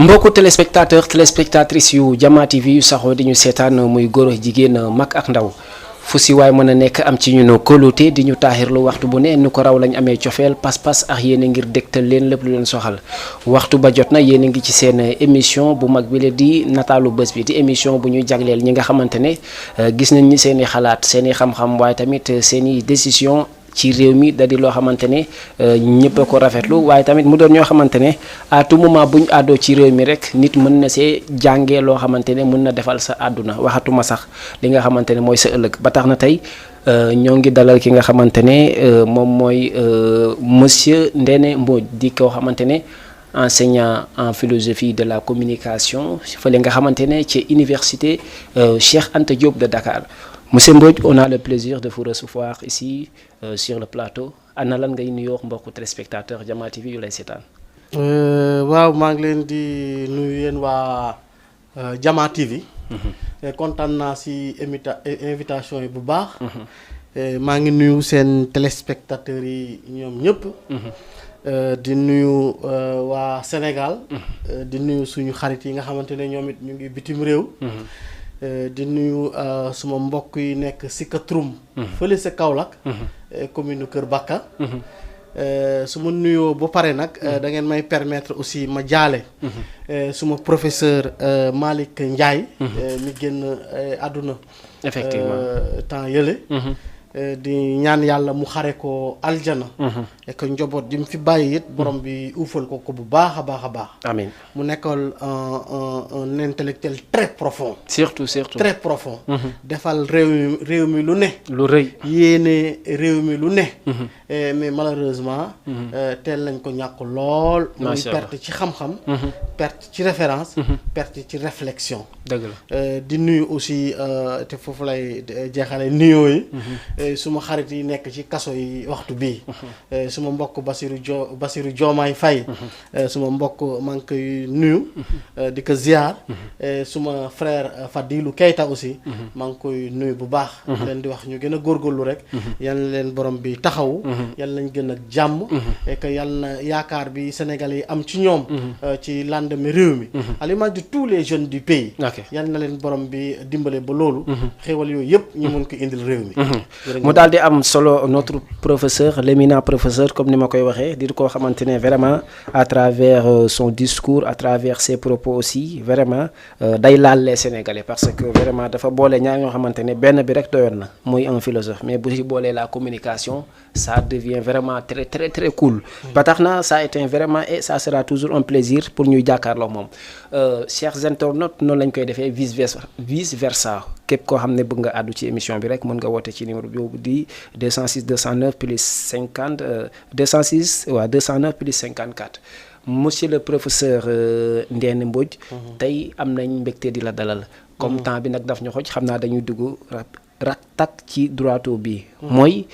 mbokku téléspectatrices yu Jama TV yu saxoo di ñu seetaan muy góor jigéen mag ak ndaw fu si waay mën a nekk am ci ñun kóolute di ñu taaxirlu waxtu bu ne nu ko raw lañ amee cofeel pas-pas ak yéen a ngir dégtal leen lépp lu leen soxal waxtu ba jot na yéen a ngi ci seen émission bu mag bi la di nataalu bés bi di émission bu ñuy jagleel ñi nga xamante ne gis nañ ni seen i xalaat seen i xam-xam waaye tamit seen i décision ci réew mi da di loo xamante ne ñëpp a ko rafetlu waaye tamit mu doon ñoo xamante ne à tout moment bu ñu àddoo ci réew mi rek nit mën na see jàngee loo xamante ne mën na defal sa àdduna waxatuma sax li nga xamante ne mooy sa ëllëg ba tax na tey ñoo ngi dalal ki nga xamante ne moom mooy monsieur Ndéné Mbodj di koo xamante ne enseignant en philosophie de la communication fële nga xamante ne ci université Cheikh Anta Diop de Dakar. Monsieur Mbodj, on a le plaisir de vous recevoir ici sur le plateau ana lan ngay nuyoo mbokku téléspectateur Jama TV yu lay seetaan. waaw maa ngi leen di nuyu yéen waa Jama TV. kontaan naa si invitation yi bu baax. maa ngi nuyu seen téléspectateurs yi ñoom ñëpp. di nuyu waa Sénégal. di nuyu suñu xarit yi nga xamante ne ñoom it ñu ngi bitim réew. di nuyu suma mbokk yi nekk Sikatrum fële sa Kaolack commune Kër Bakka su ma nuyoo ba pare nag da ngeen may permettre aussi ma jaale suma professeur Malick Ndiaye mi génn àdduna effectivement temps yële di ñaan yàlla mu xare ko aljana et que njaboot ji mu fi bàyyi it borom bi uufal ko bu baax a baax a baax amiin mu nekkoon un intellectuel très profond surtout très profond defal réew mi lu ne lu rëy yéene réew mi lu ne mais malheureusement teel lañ ko ñàkk lool muy perte ci xam-xam perte ci référence perte ci réflexion dëgg la di nuyu aussi te foofu lay jeexale nuyoo yi suma xarit yi nekk ci kaso yi waxtu bii suma mbokk Bassirou Diomaye Faye suma mbokk maa ngi koy nuyu di ko ziar suma frère Fadilou Keita aussi maa ngi koy nuyu bu baax leen di wax ñu gën a góorgóorlu rek yal na leen borom bi taxawu yal nañ gën a jàmm et que yal na yaakaar bi Sénégalais yi am ci ñoom ci lendemain réew mi à l'image de tous les jeunes du pays yal na leen borom bi dimbale ba loolu xéwal yooyu yëpp ñu mën ko indil réew mi mu daal di am solo notre professeur l'éminent professeur comme ni ma koy waxee di koo xamante ne vraiment à travers son discours à travers ses propos aussi vraiment day laal les Sénégalais parce que vraiment dafa boole ñaar ñoo xamante ne benn bi rek doyoon na muy un philosophe mais bu ci boolee la communication ça devient vraiment très très très cool ba tax na ça a été vraiment et ça sera toujours un plaisir pour ñuy jàkkaarloo moom chers internautes noonu lañ koy defee vice versa képp koo xam ne bëgg nga àddu ci émission bi rek mën nga woote ci numéro boobu di 206 209 plus 50 206 waaw 209 plus 54 monsieur le professeur Ndéné Mbodj tey am nañ mbégte di la dalal comme temps bi nag daf ñu xoj xam naa dañuy dugg ratak ci droito bi mooy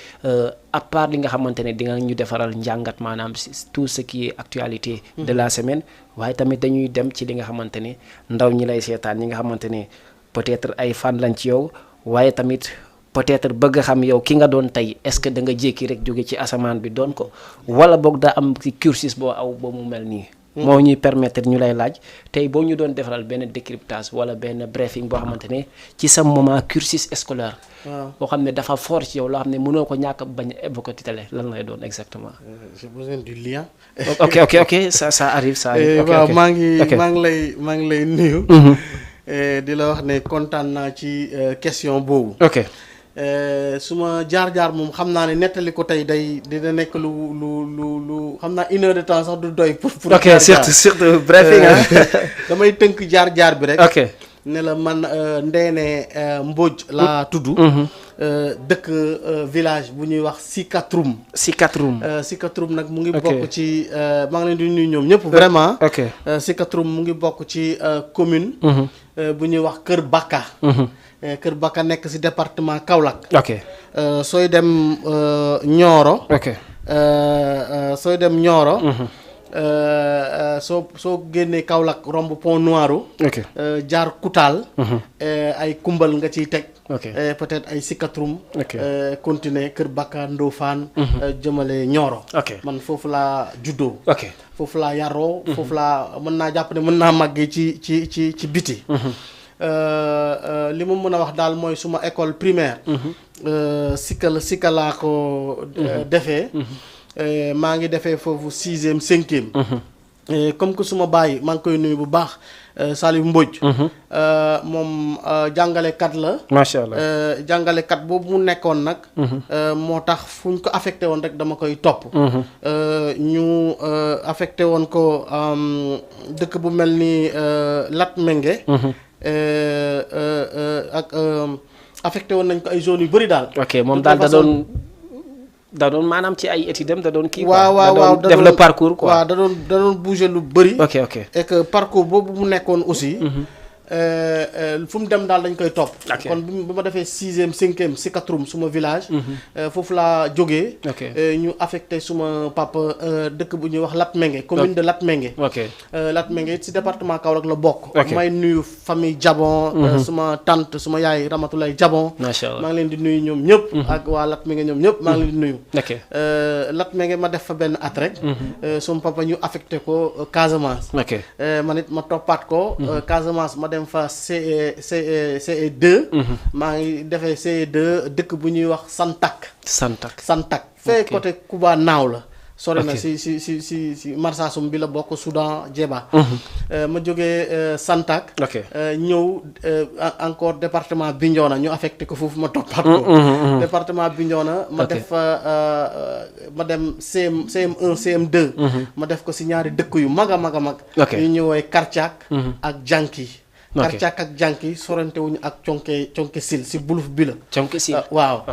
à part li nga xamante ne di nga ñu defaral njàngat maanaam tout ce qui est actualité de la semaine waaye tamit dañuy dem ci li nga xamante ne ndaw ñi lay seetaan ñi nga xamante ne peut-être ay fan lañ ci yow waaye tamit peut-être bëgg xam yow ki nga doon tey est-ce que da nga jékki rek jóge ci asamaan bi doon ko wala boog daa am ci cursus boo aw ba mu mel nii moo ñuy permettre ñu lay laaj tey boo ñu doon defaral benn décryptage wala benn briefing boo xamante ne ci sa moment cursus scolaire boo xam ne dafa fort ci yow loo xam ne mënoo ko ñàkk bañ a évoquer ci télé lan lay doon exactement j'ai besoin du lien ok ça arrive waaw maa ngi lay nuyu di la wax ne kontaan naa ci question boobu ok suma jaar-jaar moom xam naa ne nettali ko tey dina nekk lu xam naa 1 heure de temps sax du doy pour ok surtout briefing damay tënk jaar-jaar bi rek ok ne la man Ndéné Mbodj laa tudd dëkk village bu ñuy wax Sikatrum nag mu ngi bokk ci maa ngi leen di nuyu ñoom ñëpp vraiment Sikatrum mu ngi bokk ci commune bu ñuy wax Kër Bakka Kër Bakka nekk ci département Kaolack sooy dem Nioro sooy dem Nioro soo génnee Kaolack romb Pont Noiru jaar Koutal ay Kumbal nga ciy teg peut-être ay Sikatrum. Ok. continuer Kër Bakka Ndofane. jëmale Nioro. ok man foofu laa juddoo. ok foofu laa yaroo. foofu laa mën naa jàpp ne mën naa màggee ci biti. li ma mën a wax daal mooy suma école primaire. Sika laa ko defee. maa ngi defee foofu 6e 5e. comme que suma baay maa ngi koy nuyu bu baax Salif Mbodj. moom jàngalekat la. macha allah jàngalekat boobu mu nekkoon nag. moo tax fu ñu ko affecté woon rek dama koy topp. ñu affecté woon ko dëkk bu mel ni Latmingué. ak affecté woon nañ ko ay zones yu bëri daal. ok moom daal da doon maanaam ci ay études da doon kii. waaw def le parcours quoi. waaw da doon bouger lu bëri. ok et que parcours boobu mu nekkoon aussi. fu mu dem daal dañ koy topp. kon bi ma defee 6e 5e Sikatrum suma village. foofu laa jógee. ñu affecté suma papa dëkk bu ñuy wax Latmingué commune de Latmingué. Latmingué ci département Kaolack la bokk. may nuyu famille Jabon. suma tante suma yaay Ramatoulaye Jabon. macha allah maa ngi leen di nuyu ñoom ñëpp. ak waa Latmingué ñoom ñëpp maa ngi leen di nuyu. Latmingué ma def fa benn at rek. suma papa ñu affecté ko Casamance. man it ma toppaat ko. Casamance ma dem fa CE2. maa ngi defee CE2 dëkk bu ñuy wax Santak fee côté Kuba naaw la sori na si Marsassoum bi la bokk Soudan Djeba. ma jógee Santak ñëw encore département Bignona ñu affecté ko foofu ma toppaat ko. département Bignona ma def ma dem CM1 CM2. ma def ko si ñaari dëkk yu mag a mag a mag. ñu ñëwee Kartiak ak Janki. Kartiak ak Janki sorante wuñu ak conke sil si buluf bi la. conke sil waaw.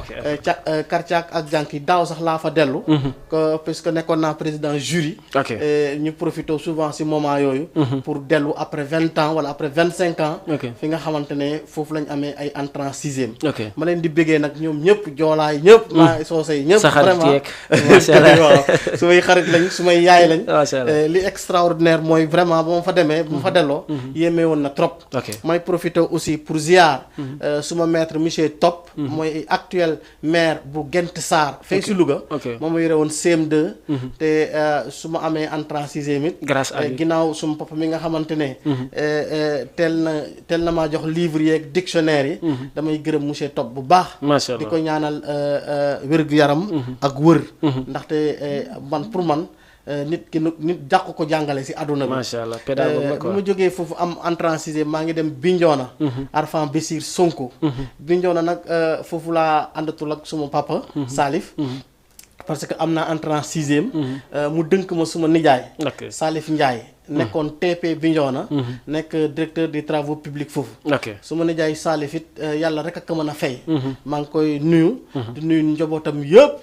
Kartiak ak Janki daaw sax laa fa dellu. puisque nekkoon naa président jury. ñu profité souvent si moment yooyu. pour dellu après 20 ans wala après 25 ans. fi nga xamante ne foofu lañ amee ay entrant 6e. ma leen di bëggee nag ñoom ñëpp joolaay ñëpp. maa soose yi ñëpp. vraiment waaw sumay xarit lañ sumay yaay lañ. li extraordinaire mooy vraiment ba ma fa demee ba ma fa delloo. yéeme woon na trop. may profité aussi pour ziar. suma maître monsieur Top. mooy actuel maire bu Gent Sarr. fay si Louga. moom ma yore woon CM2. te su ma amee entrant 6e it. grâce à lui ginnaaw suma papa mi nga xamante ne. teel na maa jox livre yeeg dictionnaire yi. damay gërëm monsieur Top bu baax. macha allah di ko ñaanal wér-gu-yaram. ak wër. ndaxte pour man. nit jàq ko jàngale si àdduna bi. macha allah pédagogue la quoi. bu ma jógee foofu am entrant 6e maa ngi dem Bignona. Arfan Bessir Sonko. Bignona nag foofu laa àndatul ak suma papa. Salif. parce que am naa entrant 6e. mu dënk ma suma nijaay. Salif Ndiaye. nekkoon TP Bignona. nekk directeur des travaux publics foofu. su ma nijaay Salif it yàlla rek ak mën a fay. maa ngi koy nuyu. di nuyu njabootam yëpp.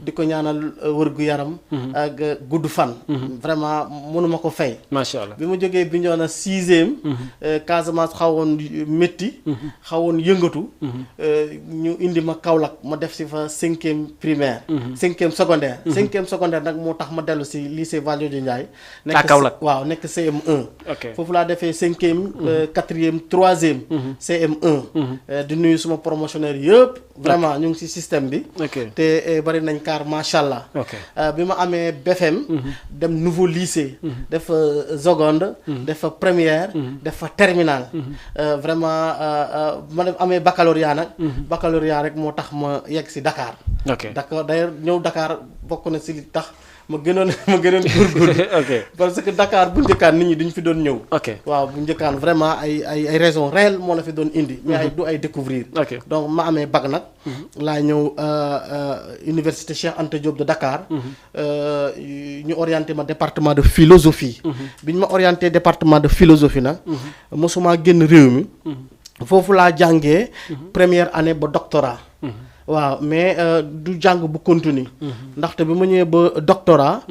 di ko ñaanal wër-gu-yaram. ak gudd fan. vraiment mënuma ko fay. macha allah bi ma jógee Bignona 6e. Casamance xawoon métti. xawoon yëngatu. ñu indi ma Kaolack ma def si fa 5e primaire. 5e secondaire. 5e secondaire nag moo tax ma dellu si lycée Valdiodio Ndiaye. nekk Kaolack waaw nekk CM1. foofu laa defee 5e 4e 3e. CM1. di nuyu suma promotionnaire yëpp. vraiment ñu ngi ci système bi. te bari nañ kaar macha allah. bi ma amee BFM. dem nouveau lycée. def fa seconde. def fa première. def fa terminale. vraiment ma dem amee baccalauréat nag. baccalauréat rek moo tax ma yegg ci Dakar. Dakar d'ailleurs ñëw Dakar bokk na ci li tax. ma gënoon góorgóorlu. parce que Dakar bu njëkkaan nit ñi duñ fi doon ñëw. waaw bu njëkkaan vraiment ay raisons réelles moo la fi doon indi. mais ay du ay découvrir. donc ma amee bac nag. laa ñëw université Cheikh Anta Diop de Dakar. ñu orienté ma département de philosophie. bi ñu ma orienté département de philosophie nag. mosuma génn réew mi. foofu laa jàngee. première année ba doctorat. waaw mais du jàng bu continue ndaxte bi ma ñëwee ba doctorat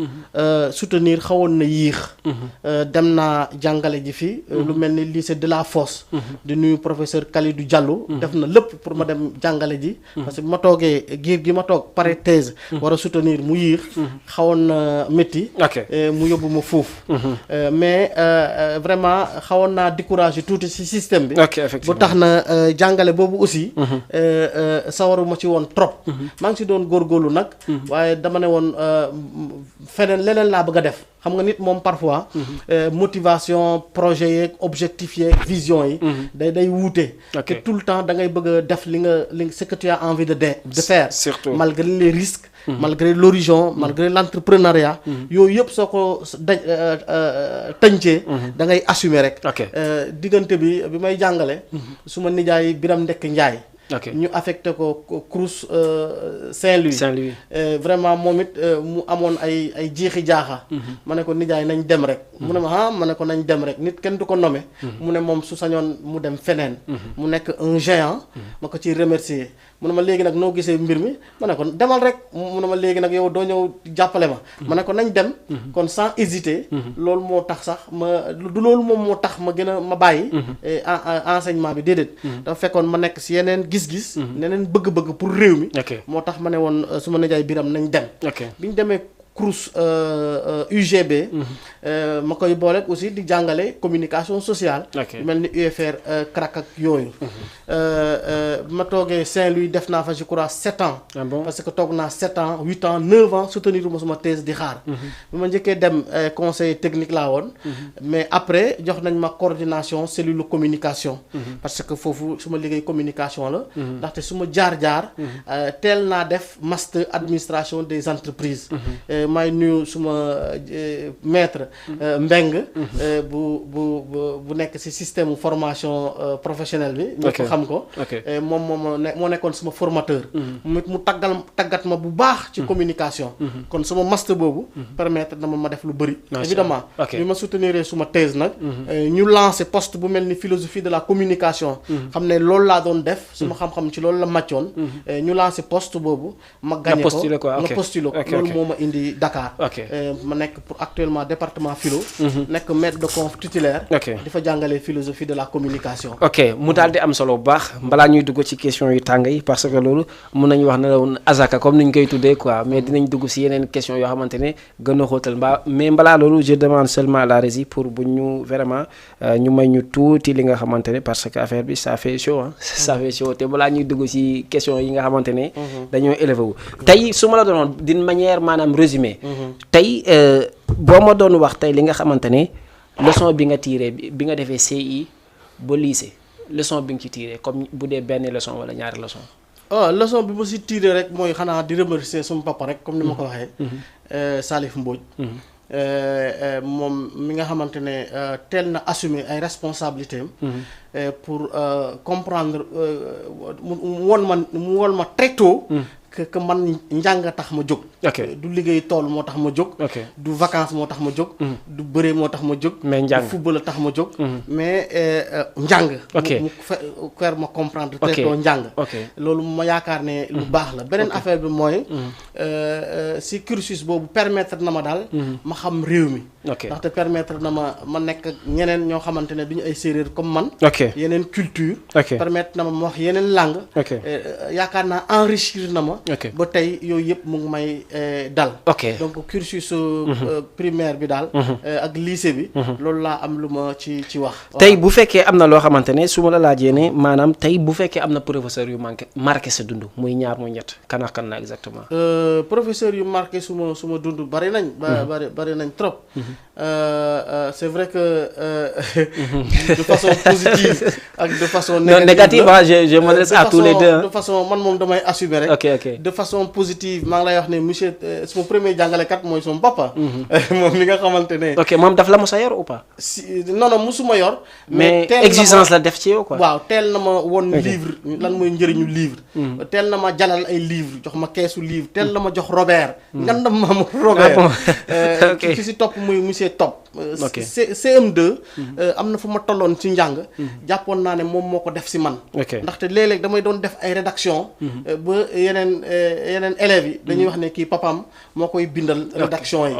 soutenir xawoon na yéex dem naa jàngale ji fi lu mel ni lycée de la Fosse di nuyu professeur Khalidou Diallo def na lépp pour ma dem jàngale ji parce que bi ma toogee giir gi ma toog pare thèse war a soutenir mu yéex xawoon na métti mu yóbbu ma foofu mais vraiment xawoon naa découragé tuuti ci système bi bu tax na jàngale boobu aussi sawaruma ci woon trop maa ngi ci doon góorgóorlu nag waaye dama ne woon feneen leneen laa bëgg a def xam nga nit moom parfois motivation projet yeeg objectif yeeg vision yi day wuute te tout le temps da ngay bëgg a def li ce que tu as envie de faire surtout malgré les risques malgré l'horizon malgré l'entrepreneuriat yooyu yëpp soo ko tëncee da ngay assumer rek diggante bi may jàngale su ma nijaay Biram Ndekk Njaay ñu affecté ko Crous Saint-Louis vraiment moom it mu amoon ay jiixi jaaxa ma ne ko nijaay nañ dem rek mu ne ma ma ne ko nañ dem rek nit kenn du ko nommé mu ne moom su sañoon mu dem feneen mu nekk un géant ma ko ciy remercier mu ne ma léegi nag noo gisee mbir mi ma ne ko demal rek mu ne ma léegi nag yow doo ñëw jàppale ma ne ko nañ dem kon sans hésiter loolu moo tax sax du loolu moom moo tax ma bàyyi enseignement bi déedéet dafa fekkoon ma nekk si yeneen gis-gis neneen bëgg-bëgg pour réew mi moo tax ma ne woon su ma nijaay Biram nañ dem bi ñu demee Crous UGB ma koy boole aussi di jàngale communication sociale mel ni UFR CRAC ak yooyu ma toogee Saint-Louis def naa fa je crois 7 ans parce que toog naa 7 ans 8 ans 9 ans soutenir ma suma thèse di xaar bi ma njëkkee dem conseil technique laa woon mais après jox nañ ma coordination cellule communication parce que foofu suma liggéey communication la ndaxte suma jaar-jaar teel naa def master administration des entreprises may nuyu suma maître Mbeng bu nekk ci système formation professionnelle bi ñëpp xam ko moom moo nekkoon suma formateur mu tàggat ma bu baax ci communication kon suma master boobu permettre na ma def lu bëri évidemment bi ma soutenir suma thèse nag ñu lancé poste bu mel ni philosophie de la communication xam ne loolu laa doon def suma xam-xam ci loolu la màccoon ñu lancé poste boobu ma gagné ko ma postulé ko loolu moo ma indi Dakar ma nekk pour actuellement département philo nekk maître de conf titulaire di fa jàngale philosophie de la communication mu daal di am solo bu baax balaa ñuy dugg ci question yu tàng yi parce que loolu mun nañu wax ne la woon azaka comme ni ñu koy tuddee quoi mais dinañ dugg si yeneen question yoo xamante ne gën a xóotal mais balaa loolu je demande seulement à la régie pour bu ñu vraiment ñu may ñu tuuti li nga xamante ne parce que affaire bi ça fait chaud ça fait chaud te balaa ñuy dugg si question yi nga xamante ne dañoo élevé wu tey su ma la doonoon d'une manière maanaam résumé tey boo ma doon wax tey li nga xamante ne leçon bi nga tiré bi nga defee CI ba lycée leçon bi nga ci tiré comme bu dee benn leçon wala ñaari leçon leçon bi ma si tiré rek mooy xanaa di remercier sama papa rek comme ni ma ko waxee Salif Mbodj moom mi nga xamante ne teel na assumer ay responsabilités am pour comprendre mu won ma très tôt que man njàng tax ma jóg du liggéey tool moo tax ma jóg du vacances moo tax ma jóg du bëree moo tax ma jóg du football tax ma jóg mais njàng mu faire ma comprendre très tôt njàng loolu ma yaakaar ne lu baax la beneen affaire bi mooy si cursus boobu permettre na ma daal ma xam réew mi ndaxte permettre na ma nekk ñeneen ñoo xamante ne duñu ay séeréer comme man yeneen culture permettre na ma wax yeneen langue yaakaar naa enrichir na ma ba tey yooyu yëpp mu ngi may dal donc cursus primaire bi daal ak lycée bi loolu laa am lu ma ci wax tey bu fekkee am na loo xamante ne su ma la laajee ne maanaam tey bu fekkee am na professeur yu marqué sa dund muy ñaar muy ñett kan ak kan la exactement professeur yu marqué suma dund bari nañ bari nañ trop c'est vrai que de façon positive ak de façon négative je m'adresse à tous les deux de façon man moom damay assumer rek de façon positive maa ngi lay wax ne monsieur sama premier jàngalekat mooy sama papa. moom mi nga xamante ne. ok moom daf la mos a yor ou pas. si non musuma yor. mais exigence la def ci yow quoi. waaw teel na ma woon livre lan mooy njëriñu livre. teel na ma jalal ay livre jox ma keesu livre teel na ma jox Robert. ngandam ma Robert. ki si topp muy monsieur Top. CM2. am na fu ma tolloon ci njàng. jàppoon naa ne moom moo ko def si man. ndaxte léeg-léeg damay doon def ay rédaction ba yeneen élèves yi dañuy wax ne kii papaam moo koy bindal rédaction yi.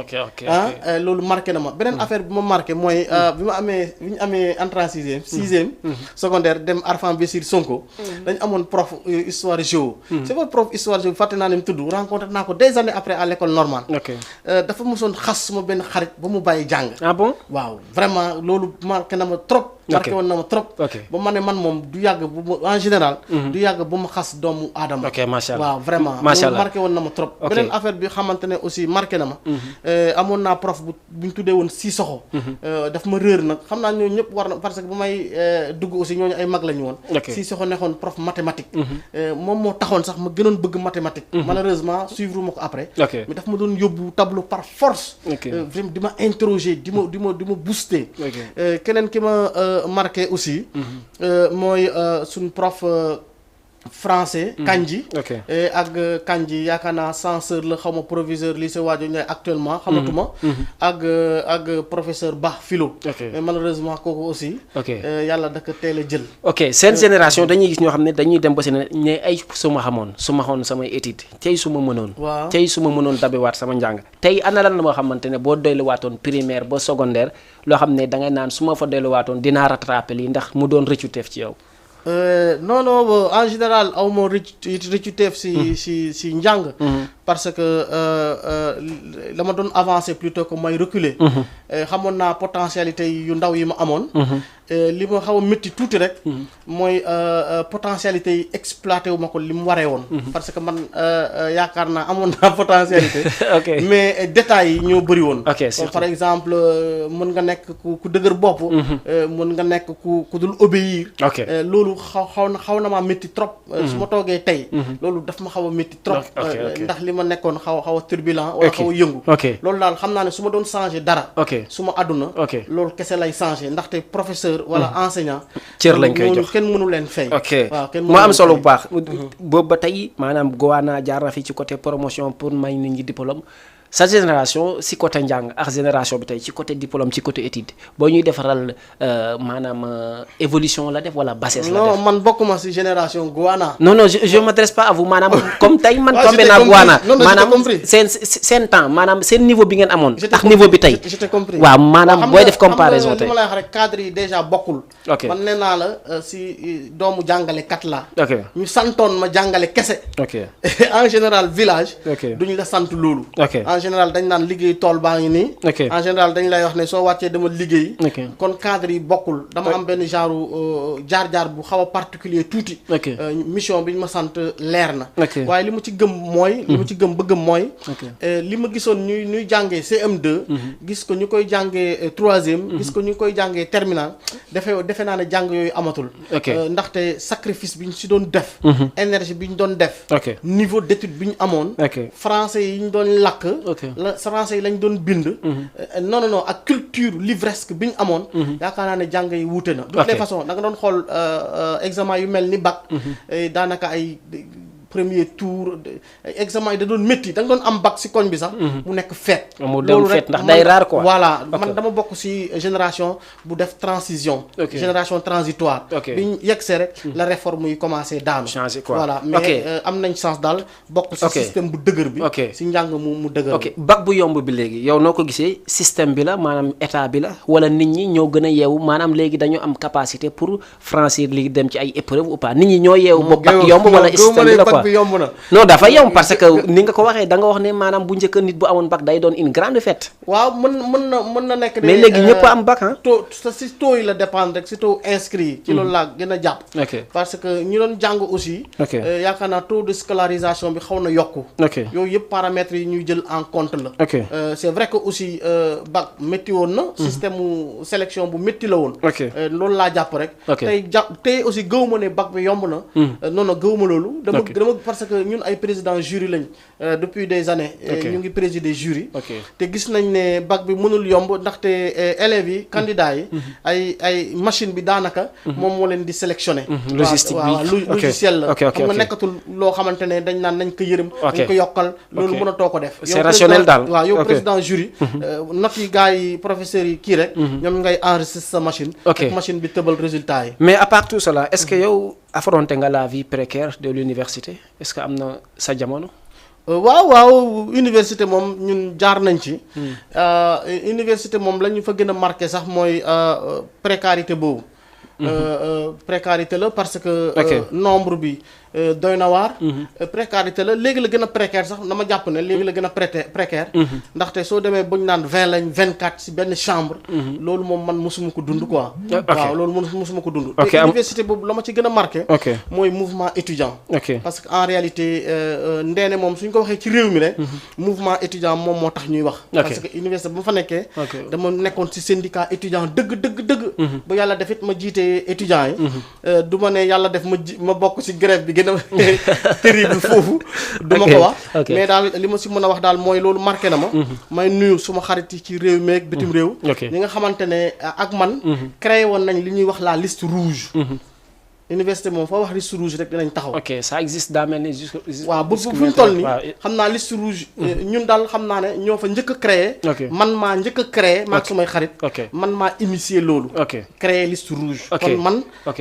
loolu marqué na ma beneen affaire bi ma marqué mooy bi ñu amee entrée en sixième secondaire dem Arfan Bessir Sonko. dañu amoon prof histoire géo. c'est pas prof histoire géo fàtte naa ne mu tudd rencontré naa ko des années après à l'école normale. dafa mosoon xas suma benn xarit ba mu bàyyi jàng. ah bon waaw vraiment loolu marqué na ma trop. marqué woon na ma trop. ba ma ne man moom du yàgg bu en général. du yàgg bu ma xas doomu aadama. ok macha allah waaw vraiment. macha allah marqué woon na ma trop. beneen affaire bi xamante ne aussi marqué na ma. amoon naa prof bu ñu tuddee woon Sissoko. daf ma réer nag xam naa ñooñu ñëpp war na parce que bu may dugg aussi ñooñu ay mag la ñu woon. Sissoko nekkoon prof mathématique. moom moo taxoon sax ma gënoon bëgg mathématique. malheureusement suivre ma ko après. mais daf ma doon yóbbu tableau par force. vraiment di ma interroger di ma booster. keneen ki ma marqué aussi. mooy suñ prof français. Kandji. ak Kandji yaakaar naa censeur la xaw ma proviseur lycée Wadio Ndiaye actuellement. xamatuma ak professeur Ba philo. mais malheureusement kooku aussi. yàlla da ko teel a jël. ok seen génération dañuy gis ñoo xam ne dañuy dem ba si ne ay su ma xamoon samay étude tey su ma mënoon. waaw tey su ma mënoon dabewaat sama njàng. tey ana lan la moo xamante ne boo delluwaatoon primaire ba secondaire loo xam ne dangay naan su ma fa delluwaatoon dinaa rattraper lii ndax mu doon rëccu teef ci yow. non en général aw ma rëccu teef si njàng. parce que dama doon avancer plutôt que may reculer. xamoon naa potentialité yu ndaw yi ma amoon. li ma xaw a métti tuuti rek. mooy potentialité yi exploité wu ma ko li mu waree woon. parce que man yaakaar naa amoon naa potentialité. mais détails yi ñoo bëri woon. par exemple mën nga nekk ku dëgër bopp. mën nga nekk ku dul obéir. loolu xaw na maa métti trop. su ma toogee tey. loolu daf ma xaw a métti trop. ndax li ma nekkoon xaw a turbulent. wala xaw a yëngu. loolu daal xam naa ne su ma doon changer dara. su ma àdduna. loolu kese lay changer ndaxte professeur. wala enseignant. cër lañ koy jox kenn mënu leen fay. waaw kenn moo am solo bu baax. boobu ba tey maanaam Goana jaar na fi ci côté promotion pour may nit ñi diplôme. sa génération si côté njàng ak génération bi tey ci côté diplôme ci côté étude boo ñuy defaral maanaam évolution la def wala bassesse la def. non man bokkuma si génération Goana. non je m'adresse pas à vous maanaam comme tey man tombé naa Goana maanaam seen temps maanaam seen niveau bi ngeen amoon. tax niveau bi tey je t'ai compris waaw maanaam booy def comparaison tey. li ma lay wax rek cadre yi déjà bokkul. man nee naa la si doomu jàngalekat la. ñu santoon ma jàngale kese. en général village. duñu la sant loolu. en général dañ naan liggéey tool baa ngi nii. en général dañ lay wax ne soo wàccee dama liggéey. kon cadre yi bokkul dama am benn genre jaar-jaar bu xaw a particulier tuuti. mission bi ñu ma sant leer na. waaye li mu ci gëm mooy. li mu ci gëm ba gëm mooy. li ma gisoon ñuy jàngee CM2. gis ko ñu koy jàngee troisième. gis ko ñu koy jàngee terminal defe naa ne jàng yooyu amatul. ndaxte sacrifice bi ñu si doon def. énergie bi ñu doon def. niveau d'étude bi ñu amoon. français yi ñu doon lakk. la français yi lañ doon bind. non ak culture livresque bi ñu amoon. yaakaar naa ne jàng yi wuute na. de toutes les façons da nga doon xool examen yu mel ni bac. daanaka ay premier tour examen yi da doon métti da nga doon am bac si koñ bi sax. mu nekk fête. loolu rek ndax day rare quoi. voilà man dama bokk si génération bu def transition. génération transitoire. bi ñu yegsee rek. la réforme yi commencé daanu. changé quoi voilà mais am nañ chance daal bokk si système bu dëgër bi. si njàng mu dëgër bi. bac bu yomb bi léegi yow noo ko gisee système bi la maanaam état bi la wala nit ñi ñoo gën a yeewu maanaam léegi dañu am capacité pour franchir li dem ci ay épreuves ou pas nit ñi ñoo yeewu. ba bac yomb wala système bi la quoi. yomb na non dafa yomb parce que ni nga ko waxee da nga wax ne maanaam bu njëkk nit bu amoon bac day doon une grande fête. waaw mën na nekk. mais léegi ñëpp am bac taux si taux yi la dépendre rek si taux inscrit yi. ci loolu laa gën a jàpp. parce que ñi doon jàng aussi. yaakaar naa taux de scolarisation bi xaw na yokku. yooyu yëpp paramètres yi ñuy jël en compte la. c'est vrai que aussi bac métti woon na. système mu sélection bu métti la woon. loolu laa jàpp rek. tey aussi gëwuma ne bac bi yomb na. non gëwuma loolu. dama parce que ñun ay président jury lañ depuis des années. ñu ngi présider jury. te gis nañ ne bac bi mënul yomb ndaxte élèves yi candidats yi. ay machine bi daanaka. moom moo leen di sélectionné. logistique bi waaw logiciel la. xam nga nekkatul loo xamante ne dañ naan nañ ko yërëm. dañ ko yokkal loolu mënatoo ko def. c'est rationnel daal waaw yow président jury. notes yi gars yi professeurs yi kii rek. ñoom ngay enregistrer sa machine. ak machine bi tëbal résultat yi. mais à part tout cela est-ce que yow affronté nga la vie précaire de l'université est-ce que am na sa jamono. waaw université moom ñun jaar nañ ci. université moom la ñu fa gën a marqué sax mooy précarité boobu. précarité la parce que. nombre bi doy na waar. précarité la léegi la gën a précaire sax dama jàpp ne léegi la gën a précaire. ndaxte soo demee bu ñu naan 20 lañ 24 ci benn chambre. loolu moom man mosuma ko dund quoi. waaw loolu mosuma ko dund. te université boobu la ma ci gën a marqué. mooy mouvement étudiant. parce que en réalité ndeene moom suñ ko waxee ci réew mi rek. mouvement étudiant moom moo tax ñuy wax. parce que université bu ma fa nekkee. dama nekkoon ci syndicat étudiant dëgg. ba yàlla def it ma jiite étudiants yi. du ma ne yàlla def ma bokk ci grève bi gën a terrible foofu. du ma ko wax mais daal li ma ci mën a wax daal mooy loolu marqué na ma. may nuyu suma xarit yi ci réew mi ak bitim réew. ñi nga xamante ne ak man. créé woon nañ li ñuy wax la liste rouge. université moom foo wax liste rouge rek dinañ taxaw. ça existe daa mel ni jusque. waaw bu fu mu toll nii xam naa liste rouge. ñun daal xam naa ne ñoo fa njëkk a créé. man maa njëkk a créé. maag sumay xarit. man maa initié loolu. créé liste rouge. kon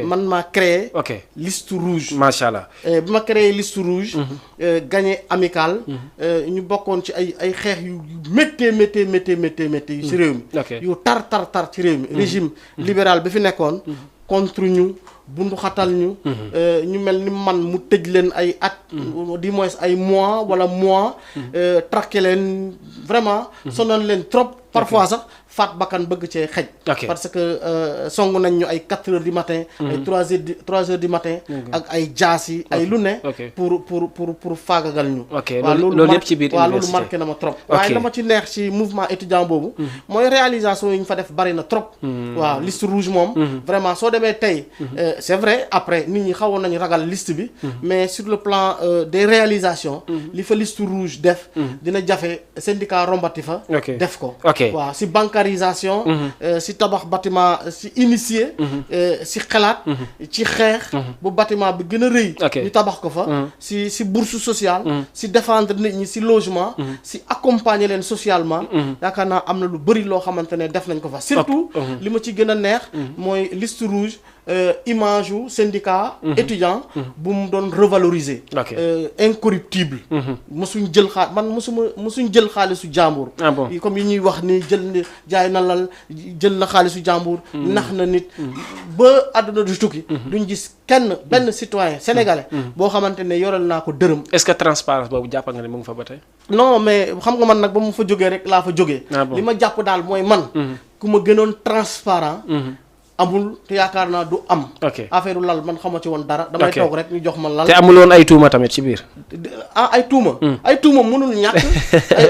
man maa créé. liste rouge. macha allah. bi ma créé liste rouge. gagné amical. ñu bokkoon ci ay xeex yu méttee ci réew mi. yu tar ci réew mi. régime libéral bi fi nekkoon. contre ñu. bundu xatal ñu. ñu mel ni man mu tëj leen ay at. du moins ay mois. traqué leen vraiment. sonal leen trop parfois sax faat bakkan bëgg cee xej. parce que song nañ ñu ay 4 heures du matin. ay 3 heures du matin. ak ay jaas yi ay lu ne. pour faagagal ñu. waaw loolu yëpp ci biir université waaw loolu marqué na ma trop. waaye la ma ci neex ci mouvement étudiant boobu. mooy réalisation yi ñu fa def bari na trop. waaw liste rouge moom. vraiment soo demee tey. c'est vrai après nit ñi xawoon nañu ragal liste bi. mais sur le plan des réalisations. li fa liste rouge def. dina jafe syndicat rombati fa. def ko. waaw si bancarisation. si tabax bâtiment si initié. si xalaat. ci xeex. bu bâtiment bi gën a rëy. ñu tabax ko fa. si bourse sociale. si défendre nit ñi si logement. si accompagner leen socialement. yaakaar naa am na lu bëri loo xamante ne def nañ ko fa. surtout li ma ci gën a neex. mooy liste rouge. image u syndicat étudiant bu mu doon revaloriser. incorruptible. mosuñ jël mosuñ jël xaalisu jàmbur. comme yi ñuy wax ni jaay na lal jël na xaalisu jàmbur. nax na nit. ba àdduna du tukki. duñ gis benn citoyen sénégalais. boo xamante ne yoral naa ko dërëm. est-ce que transparence boobu jàpp nga ne mu ngi fa ba tey. non mais xam nga man nag ba mu fa jógee rek laa fa jógee. li ma jàpp daal mooy man. ku ma gënoon transparent. amul te yaakaar naa du am. affaire lal man xama ci woon dara. damay toog rek ñu jox ma lal. te amul woon ay tuuma tamit ci biir. ay tuuma. ay tuuma mënul ñàkk.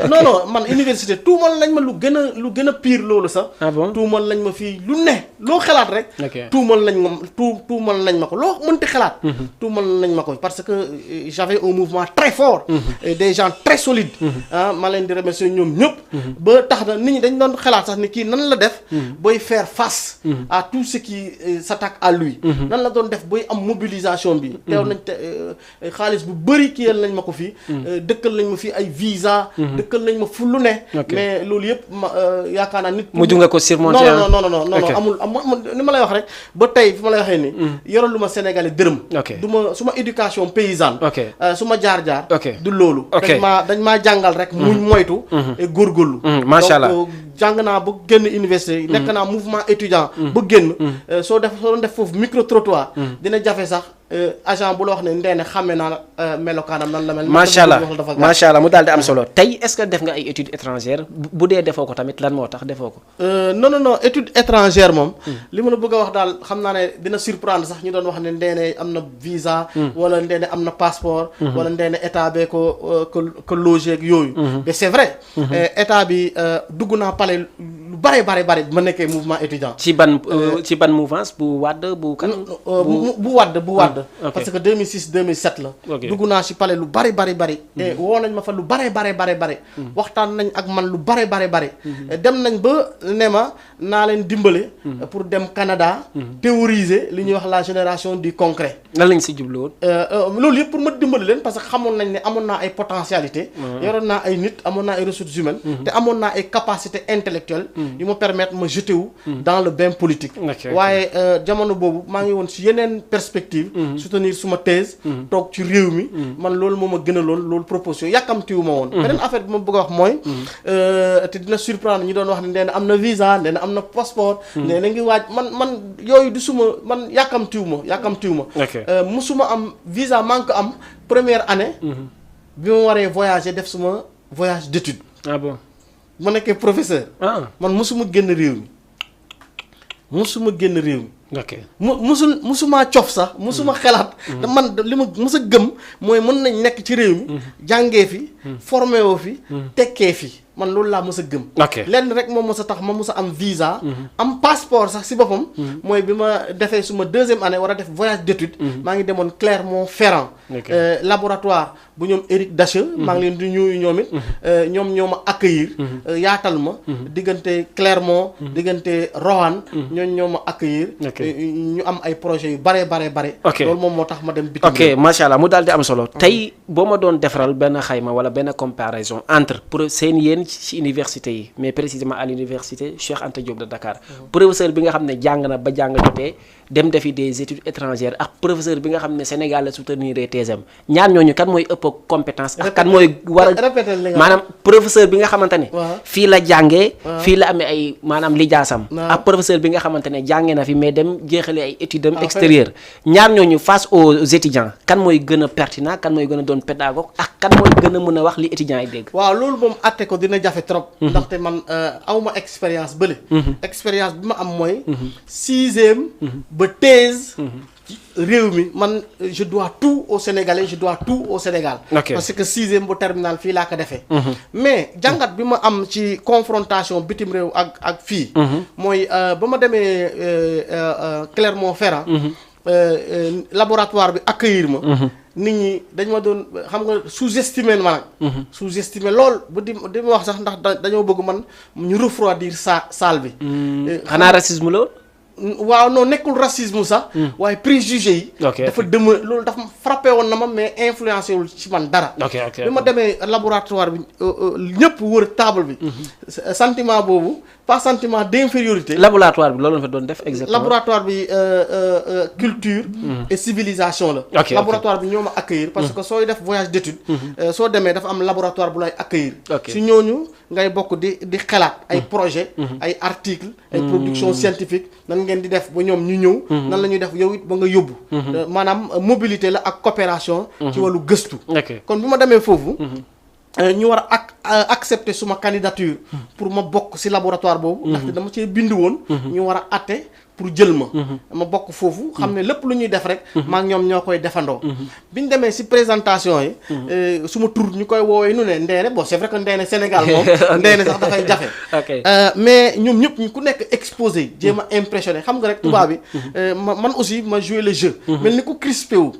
non man université tuumal nañ ma lu gën a pire loolu sax. tuumal nañ ma fii lu ne loo xalaat rek. tuumal nañ ma ko loo mënti xalaat. tuumal nañ ma ko parce que j'avais un mouvement très fort. des gens très solides. ma leen di remercier ñoom ñëpp. ba tax na nit ñi dañ doon xalaat sax ni kii nan la def. booy faire face. à tout ce qui s'attaque à lui. nan la doon def booy am mobilisation bi. teew nañ xaalis bu bëri kiyal nañ ma ko fii. dëkkal nañ ma fii ay visa. dëkkal nañ ma fu lu ne. mais loolu yëpp yaakaar naa nit. mujj nga ko surmonter. non amul ni ma lay wax rek ba tey fi ma lay waxee ni yoralu ma Sénégalais dërëm. du ma suma éducation paysanne. suma jaar-jaar. du loolu. dañ maa jàngal rek. muñ moytu. góorgóorlu. macha allah donc jàng naa ba génn université. nekk naa mouvement étudiant. ba génn soo doon def foofu micro trottoir. dina jafe sax agent bu la wax ne Ndéné xàmme naa melokaanam nan la mel. macha allah mu daal di am solo tey est-ce que def nga ay études étrangères bu dee defoo ko tamit lan moo tax defoo ko. non étude étrangère moom. li ma la bëgg a wax daal xam naa ne dina surprendre sax ñu doon wax ne Ndéné am na visa. wala Ndéné am na passeport. wala Ndéné état bee ko logé ak yooyu. mais c'est vrai. état bi dugg naa palais lu bare ma nekkee mouvement étudiant. ci ban mouvance bu Wade bu kan. bu Wade. parce que 2006 2007 la. dugg naa ci palais lu bari. te woo nañ ma fa lu bari. waxtaan nañ ak man lu bari. dem nañ ba ne ma naa leen dimbale. pour dem Canada. théoriser li ñuy wax la génération du concret. lan lañ si jublu woon. loolu yëpp pour ma dimbali leen parce que xamoon nañ ne amoon naa ay potentialité. yoroon naa ay nit amoon naa ay ressources humaines. te amoon naa ay capacités intellectuelles. yu ma permettre ma jeter wu. dans le bain politique. waaye jamono boobu maa ngi woon ci yeneen perspective soutenir suma thèse. toog ci réew mi. man loolu moo ma gënaloon loolu proposition yàkkamtiwu ma woon. beneen affaire bi ma bëgg a wax mooy. te dina surprendre ñi doon wax ne nee na am na visa nee na am na passeport. nee na ngi waaj man yooyu du suma man yàkkamtiwu ma. musuma am visa maa ngi ko am première année. bi ma waree voyager def suma voyage d'étude. ah bon ma nekkee professeur. man musuma génn réew mi. ok musuma cof sax musuma xelaat. man li ma mus a gëm mooy mën nañ nekk ci réew mi. jàngee fi. formé woo fi. tekkee fi. man loolu laa mës a gëm. lenn rek moom mës a tax ma mës a am visa. am passeport sax si boppam. mooy bi ma defee suma deuxième année war a def voyage d'étude. maa ngi demoon Clermont-Ferrand. laboratoire bu ñoom Éric Dacheux. maa ngi leen di ñuyu ñoom it. ñoom ñoo ma accueillir. yaatal ma. diggante Clermont. diggante Roanne. ñoo ma accueillir. ñu am ay projets yu bare. loolu moom moo tax ma dem bitim. ok macha allah mu daal di am solo. tey boo ma doon defaral benn xayma wala benn comparaison entre pour seen yéen ci université yi mais précisément à l'université Cheikh Anta Diop de Dakar. professeur bi nga xam ne jàng na ba jàng jotee dem defi des études étrangères ak professeur bi nga xam ne Sénégal la soutenir thèsem ñaar ñooñu kan mooy ëpp compétence ak kan mooy war a maanaam professeur bi nga xamante ne fii la jàngee fii la amee ay maanaam lijaasam ak professeur bi nga xamante ne jàngee na fi mais dem jeexale ay études am extérieures ñaar ñooñu face aux étudiants kan mooy gën a pertinent kan mooy gën a doon pédagogue ak kan mooy gën a mën a wax li étudiants yi dégg. waaw loolu moom atte ko dina jafe trop. ndaxte man awma expérience bële. expérience bi ma am mooy. 6e ba thèse. réew mi man je dois tout au Sénégalais je dois tout au Sénégal. parce que 6e ba terminal fii laa ko defee. mais jàngat bi ma am ci confrontation bitim réew ak fii. mooy ba ma demee Clermont-Ferrand. laboratoire bi accueillir ma. nit ñi dañ ma doon xam nga sous-estimer ma nag. sous-estimer lool bu di ma wax sax ndax dañoo bëgg man ñu refroidir salle bi. xanaa racisme la. waaw non nekkul racisme sax. waaye préjugé yi. dafa loolu dafa frappé woon na ma mais influencé wul ci man dara. bi ma demee laboratoire bi ñëpp wër table bi. sentiment boobu pas sentiment d'infériorité. laboratoire bi loolu la fa doon def exactement. laboratoire bi culture. et civilisation la. laboratoire bi ñoo ma accueillir. parce que sooy def voyage d'étude. soo demee dafa am laboratoire bu lay accueillir. si ñooñu ngay bokk di xalaat ay projet ay articles ay production scientifique nan ngeen di def ba ñoom ñu ñëw. nan la ñuy def yow it ba nga yóbbu. maanaam mobilité la ak coopération. ci wàllu gëstu. kon bi ma demee foofu. ñu war a accepter suma candidature. pour ma bokk ci laboratoire boobu. ndaxte dama cee bind woon. ñu war a atte pour jël ma. ma bokk foofu xam ne lépp lu ñuy def rek. maa ngi ñoom ñoo koy defandoo. bi ñu demee ci présentation yi. suma tur ñu koy woowee nu ne Ndeene bon c'est vrai que Ndeene Sénégal moom. Ndeene sax dafay jafe. mais ñoom ñëpp ñu ku nekk exposé jéem a impressionné xam nga rek tubaab bi. man aussi ma joué le jeu. mel ni ku crispé wu.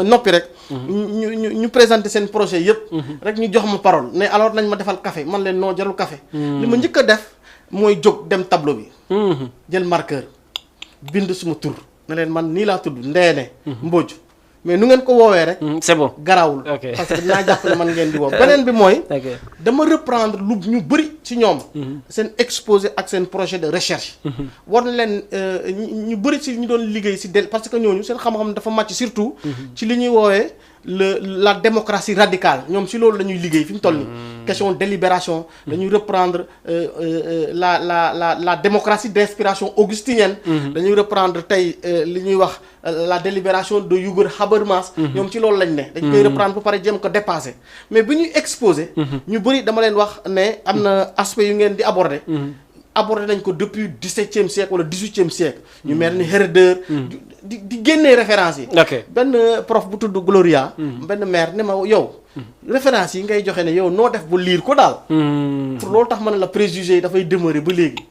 noppi rek. ñu présenté seen projet yëpp. rek ñu jox ma parole ne alors nañ ma defal café man leen noo jarul café. li ma njëkk a def mooy jóg dem tableau bi. jël marqueur. bind suma tur ne leen man nii laa tudd Ndeene Mbodj mais nu ngeen ko woowee rek c'est bon garawul parce que dinaa jàpp ne man ngeen di woo beneen bi mooy dama reprendre lu ñu bëri ci ñoom seen exposé ak seen projet de recherche war na leen ñu bëri ci ñu doon liggéey ci parce que ñooñu seen xam-xam dafa màcc surtout ci li ñuy woowee la démocratie radicale ñoom ci loolu la ñuy liggéey fi mu toll nii question délibération dañuy reprendre la démocratie d'inspiration augustinienne dañuy reprendre tey li ñuy wax la délibération de Hugo Habermas ñoom ci loolu lañ ne dañ koy reprendre ba pare jéem ko dépasser mais bi ñuy exposé ñu bëri dama leen wax ne am na aspect yu ngeen di aborder nañ ko depuis 17e siècle wala 18e siècle ñu mel ni Herder di génnee références yi benn prof bu tudd Gloria benn maire ne ma yow références yi ngay joxe ne yow noo def ba lire ko daal pour loolu tax ma ne la préjugé yi dafay demeurer ba léegi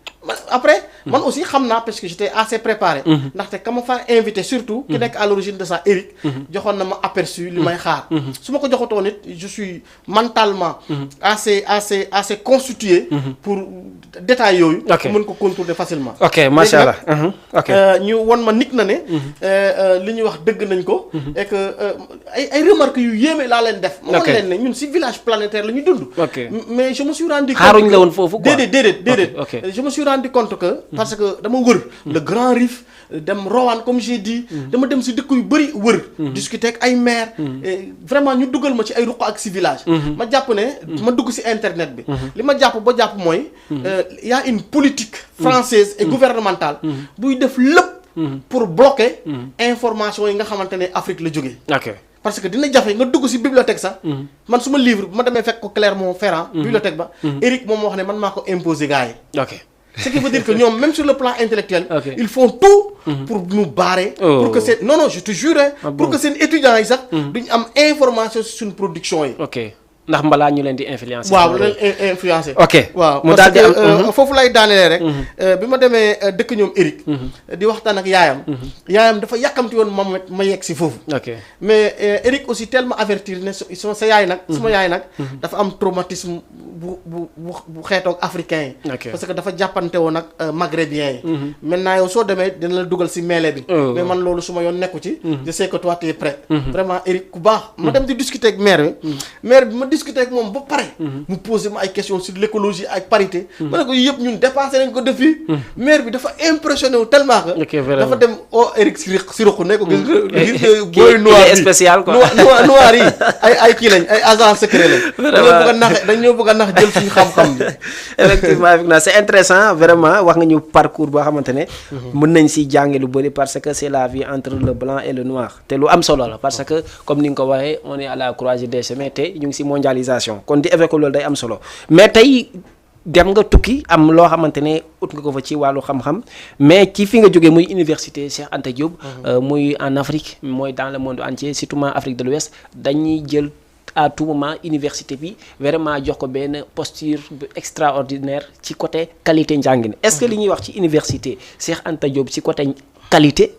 après man aussi xam naa parce que j'étais assez préparé ndaxte ka ma fa invité surtout ki nekk à l'origine de ça Eric joxoon na ma aperçu li may xaar su ma ko joxatoo nit je suis mentalement assez constitué pour détails yooyu mën ko contourner facilement ok macha allah ok ñu won ma nik na ne li ñuy wax dëgg nañ ko et que ay remarques yu yéeme laa leen def ma leen ne ñun si village planétaire la ñu dund mais je me suis rendu compte xaaruñ la woon foofu quoi déedéet je me suis rendu compte que parce que dama wër le Grand Rif dem Rowan comme j'ai dit dama dem si dëkk yu bëri wër discuter ak ay maire vraiment ñu dugal ma ci ay ruq ak si village ma jàpp ne ma dugg si internet bi li ma jàpp ba jàpp mooy y a une politique française et gouvernementale buy def lépp pour bloquer information yi nga xamante ne Afrique la jógee parce que dina jafe nga dugg ci bibliothèque sax man suma livre bu ma demee fekk ko Clermont-Ferrand bibliothèque ba Eric moom wax ne man maa ko imposer gars yi ce qui veut dire que ñoom même sur le plan intellectuel ils font tout pour nous barrer pour que seen non je te jure pour que seen étudiants yi sax duñu am information sur suñu production yi ndax mbalaa ñu leen di influencer. waaw leen influencer. ok waaw mu daal di am foofu lay daanelee rek. bi ma demee dëkk ñoom Eric. di waxtaan ak yaayam. yaayam dafa yàkkamti woon ma yegg si foofu. mais Eric aussi tellement avertir ne sa yaay nag. suma yaay nag dafa am traumatisme bu xeetoog africain yi. parce que dafa jàppante woon ak maghrébien yi. maintenant yow soo demee dina la dugal si meele bi. mais man loolu suma yoon nekku ci. je sais que toi tu es prêt. vraiment Eric ku baax. ma dem di discuter ak maire bi ma discuter ak moom ba pare. mu posé ma ay questions sur l'écologie ak parité. ma ne ko yëpp ñun dépensé nañ ko depuis. maire bi dafa impressionné wu tellement que. dafa dem Eric si ruq ne ko. gis nga booy noir yi spécial quoi noir yi ay kii lañ ay agents secrets lañ. dañoo bëgg a nax jël suñu xam-xam bi. effectivement c'est intéressant vraiment wax nga ñu parcours boo xamante ne. mën nañ si jànge lu bëri parce que c'est la vie entre le blanc et le noir te lu am solo la parce que comme ni nga ko waxee on est à la croisée des chemins te ñu ngi si mondialisation kon di évoquer loolu day am solo mais tey dem nga tukki am loo xamante ne ut nga ko fa ci wàllu xam-xam mais ci fi nga jógee muy université Cheikh Anta Diop. muy en Afrique mooy dans le monde entier surtout Afrique de l'Ouest dañuy jël à tout moment université bi vraiment jox ko benn posture extraordinaire ci côté qualité njàngin est-ce que li ñuy wax ci université Cheikh Anta Diop ci côté qualité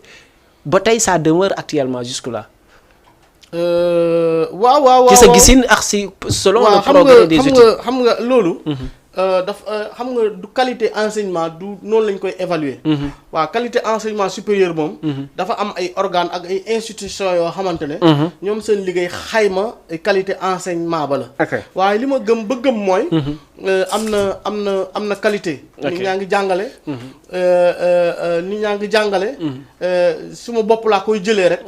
ba tey ça demeure actuellement jusque-là. waaw ci sa gisin ak si selon le progrès des études xam nga loolu. xam nga du qualité enseignement du noonu lañ koy évaluer. waaw qualité enseignement supérieur moom. dafa am ay organes ak ay institutions yoo xamante ne. ñoom seen liggéey xayma qualité enseignement ba la. waaye li ma gëm ba gëm mooy. am na qualité. nit ñaa ngi jàngale. nit ñaa ngi jàngale. suma bopp laa koy jëlee rek.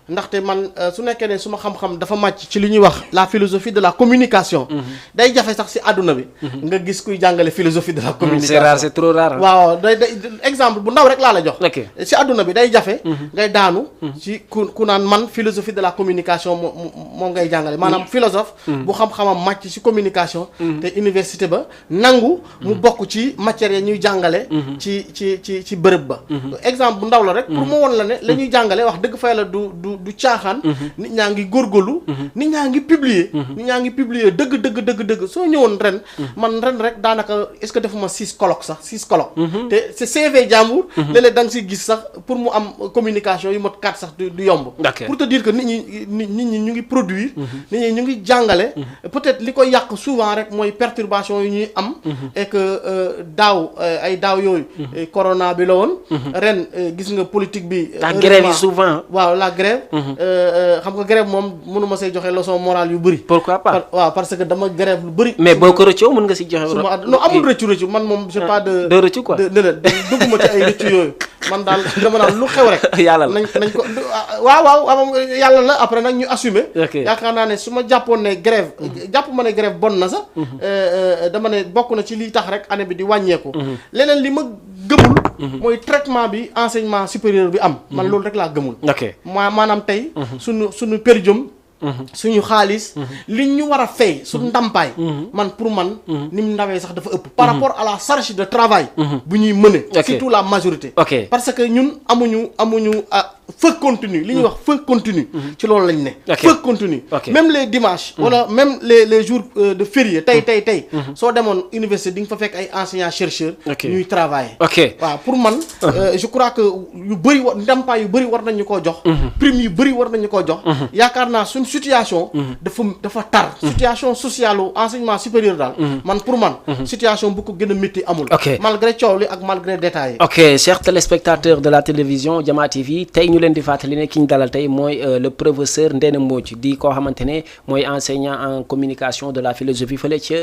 ndaxte man su nekkee ne suma xam-xam dafa màcc ci li ñuy wax la philosophie de la communication. day jafe sax si àdduna bi. nga gis kuy jàngale philosophie de la communication. c'est rare c'est trop rare. waaw day exemple bu ndaw rek laa la jox. si àdduna bi day jafe. ngay daanu. ci ku naan man philosophie de la communication moom ngay jàngale maanaam philosophe. bu xam-xamam màcc ci communication. te université ba nangu. mu bokk ci matière ya ñuy jàngale. ci bërëb ba. exemple bu ndaw la rek. pour mu won la ne la ñuy jàngale wax dëgg fa la du caaxaan. nit ñaa ngi góorgóorlu. nit ñaa ngi publier. nit ñaa ngi publier dëgg soo ñëwoon ren. man ren rek daanaka est-ce que defuma 6 colloques sax 6 colloques. te c'est CV jàmbur. léeg-léeg da nga siy gis sax pour mu am communication yu mot 4 sax du yomb. pour te dire que nit ñi ñu ngi produire. nit ñi ñu ngi jàngale. peut-être li koy yàq souvent rek mooy perturbation yu ñuy am. et que daaw yooyu. corona bi la woon. ren gis nga politique bi. la grève yi souvent. waaw la grève. xam nga grève moom mënuma say joxe leçon morale yu bëri. pourquoi pas waaw parce que dama grève lu bëri. mais boo ko rëccoo mën nga si joxe. non amul rëccu man moom j'ai pas de. de rëccu quoi dugguma ci ay rëccu yooyu man daal dama naan lu xew rek. yàlla la nañ ko waaw yàlla la après nag ñu assumer. yaakaar naa ne su ma jàppoon ne grève. jàpp ma ne grève bon na sax. dama ne bokk na ci liy tax rek année bi di wàññeeku. leneen li ma gëmul. mooy traitement bi enseignement supérieur bi am. man loolu rek laa gëmul. maanaam tey. suñu per diem. suñu xaalis. li ñu war a fay suñu ndàmpaay. pour man ni mu ndawee sax dafa ëpp. par rapport à la charge de travail. bu ñuy mëne. surtout la majorité. parce que ñun amuñu feu continu li ñuy wax feu continu ci loolu lañ ne feu continu même les dimanches wala même les jours de férié tey soo demoon université di nga fa fekk ay enseignants chercheurs ñuy travailler waaw pour man je crois que yu bëri ndàmpaay yu bëri war nañu koo jox prime yu bëri war nañu koo jox yaakaar naa suñ situation dafa tar situation sociale u enseignement supérieur daal man pour man situation bu ko gën a métti amul malgré coow li ak malgré détails yi ok chers téléspectateurs de la télévision Jama TV tey ñu leen di fàttali ne ki ñu dalal tey mooy le professeur Ndéné Mbodj di koo xamante ne mooy enseignant en communication de la philosophie fële ca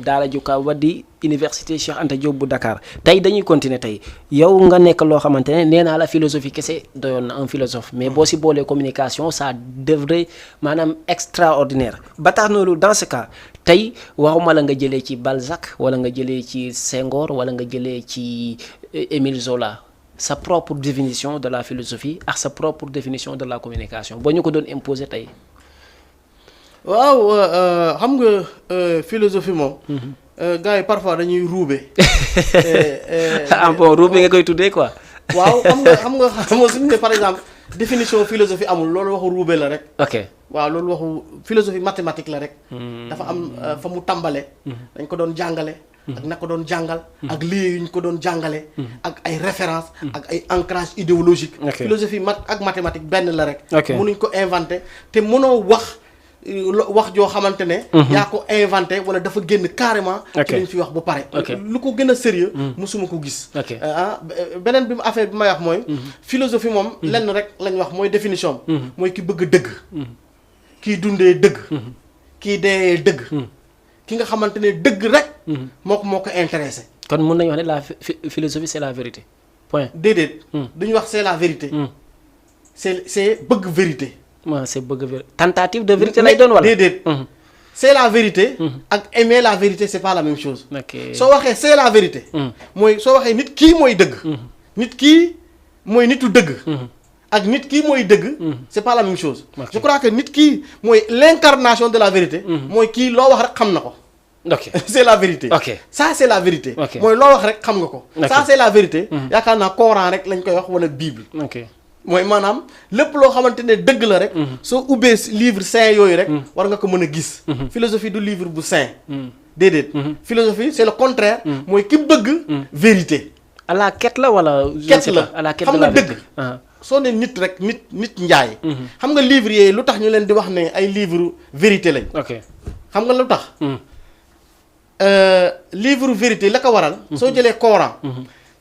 daara ju kaw ba di université Cheikh Anta Diop bu Dakar tey dañuy continuer tey yow nga nekk loo xamante ne nee naa la philosophie kese doyoon na un philosophe mais boo si boolee communication ça devrait maanaam extraordinaire ba tax na loolu dans ce cas tey waxuma la nga jëlee ci Balzac wala nga jëlee ci Senghor wala nga jëlee ci Émile Zola sa propre définition de la philosophie ak sa propre définition de la communication boo ñu ko doon imposer tey. waaw xam nga philosophie moom. gars yi parfois dañuy ruube. bon ruube nga koy tuddee quoi. waaw xam nga suñu ne par exemple définition philosophie amul loolu waxu ruube la rek. ok waaw loolu waxu philosophie mathématique la rek. dafa am fa mu tàmbale. dañ ko doon jàngale. ak na ko doon jàngal. ak lii yuñ ko doon jàngale. ak ay références. ak ay ancrage idéologique. philosophie ak mathématique benn la rek. mënuñ ko inventé te mënoo wax joo xamante ne. yaa ko inventé wala dafa génn carrément. ci liñ fi wax ba pare. lu ko gën a sérieux musuma ko gis. beneen bi affaire bi may wax mooy. philosophie moom lenn rek lañ wax mooy définition am. mooy ki bëgg dëgg. kii dundee dëgg. kii dee dëgg. ki nga xamante ne dëgg rek. moo ko intéressé. kon mun nañu wax ne la philosophie c'est la vérité point. déedéet. duñu wax c'est la vérité. c'est bëgg vérité. waaw c'est bëgg vérité tentative de vérité lay doon wala. déedéet. c'est la vérité. ak aimer la vérité c'est pas la même chose. soo waxee c'est la vérité. mooy soo waxee nit kii mooy dëgg. nit kii mooy nitu dëgg. ak nit kii mooy dëgg. c'est pas la même chose. je crois que nit kii mooy l'incarnation de la vérité. mooy kii loo wax rek xam na ko. ok c'est la vérité. ça c'est la vérité. mooy loo wax rek xam nga ko. ça c'est la vérité. yaakaar naa Coran rek lañ koy wax wala Bible. mooy maanaam lépp loo xamante ne dëgg la rek. soo ubbee livre saint yooyu rek. war nga ko mën a gis. philosophie du livre bu saint. déedéet. philosophie c'est le contraire. mooy ki bëgg. vérité. à la quête la wala. quête la à la quête xam de la nga vérité. dëgg. soo ne nit rek nit njaay. xam nga livre yee lu tax ñu leen di wax ne ay livre vérité lañ. xam nga lu tax. livre vérité la ko waral. soo jëlee Coran.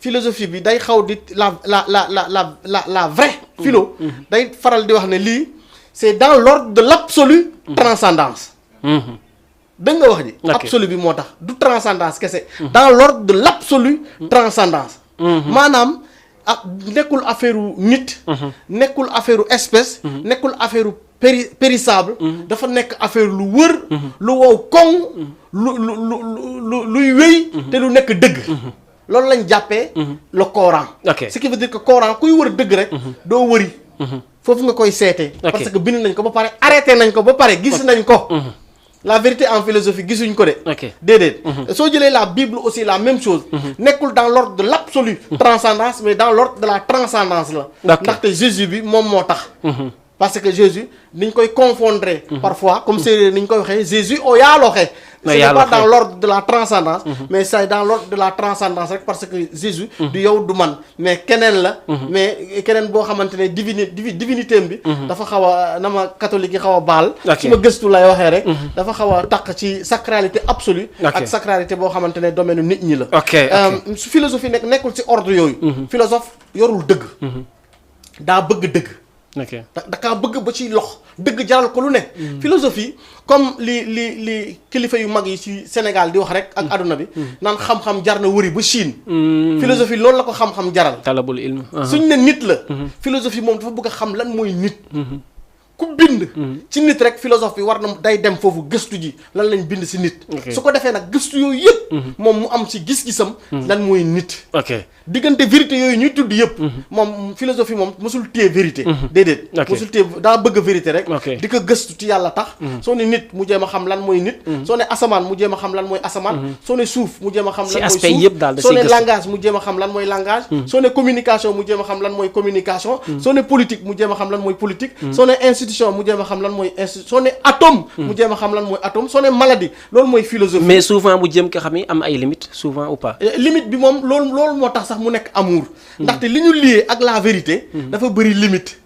philosophie bi day xaw di la vraie philo. day faral di wax ne lii c'est dans l'ordre de l'absolue transcendance. dégg nga wax ji. absolu bi moo tax du transcendance kese. dans l'ordre de l'absolue transcendance. maanaam nekkul affaire nit. nekkul affaire espèce. nekkul affaire périssable. dafa nekk affaire lu wër. lu wow koŋ. luy wéy. te lu nekk dëgg. loolu lañ jàppee. le Coran. ce qui veut dire que Coran kuy wër dëgg rek. doo wëri. foofu nga koy seetee. parce que bind nañ ko ba pare arrêté nañ ko ba pare gis nañ ko. la vérité en philosophie gisuñ ko de. déedéet. soo jëlee la Bible aussi la même chose. nekkul dans l'ordre de l'absolue transcendance mais dans l'ordre de la transcendance la. ndaxte Jésus bi moom moo tax. parce que Jésus niñ koy confondre parfois comme séeréer niñ koy waxee Jésus o yaaloxe. ce n'est pas dans l'ordre de la transcendance. mais c'est dans l'ordre de la transcendance rek parce que Jésus du yow du man mais keneen la. mais keneen boo xamante ne divinité bi. dafa xaw a na ma catholique yi xaw a baal. su ma gëstu lay waxee rek. dafa xaw a taq ci sacralité absolue. ak sacralité boo xamante ne domaine nit ñi la. philosophie nekkul ci ordre yooyu. philosophe yorul dëgg. daa bëgg dëgg. da kaa bëgg ba ci lox dëgg jaral ko lu ne. philosophie comme li kilifa yu mag yi ci Sénégal di wax rek ak àdduna bi. naan xam-xam jar na wëri ba Chine. philosophie loolu la ko xam-xam jaral. talabul ilm. suñ ne nit la. philosophie moom dafa bëgg a xam lan mooy nit. ku bind ci nit rek philosophe bi war na day dem foofu gëstu ji lan lañ bind si nit su ko defee nag gëstu yooyu yëpp moom mu am si gis-gisam lan mooy nit diggante vérité yooyu ñuy tudd yëpp moom philosophie moom mosul téye vérité déedéet mosul téye daa bëgg vérité rek di ko gëstu ci yàlla tax soo ne nit mu jéem a xam lan mooy nit soo ne asamaan mu jéem a xam lan mooy asamaan soo ne suuf mu jéem a xam lan mooy suuf soo ne langage mu jéem a xam lan mooy langage soo ne communication mu jéem a xam lan mooy communication soo ne politique mu jéem a xam lan mooy politique soo ne institution mu jéem a xam lan mooy institution soo ne atome mu jéem a xam lan mooy atome soo ne maladie loolu mooy philosophie mais souvent mu jéem ko xam ni am ay limites souvent ou pas limite bi moom loolu moo tax sax mu nekk amour ndaxte li ñu lié ak la vérité dafa bëri limite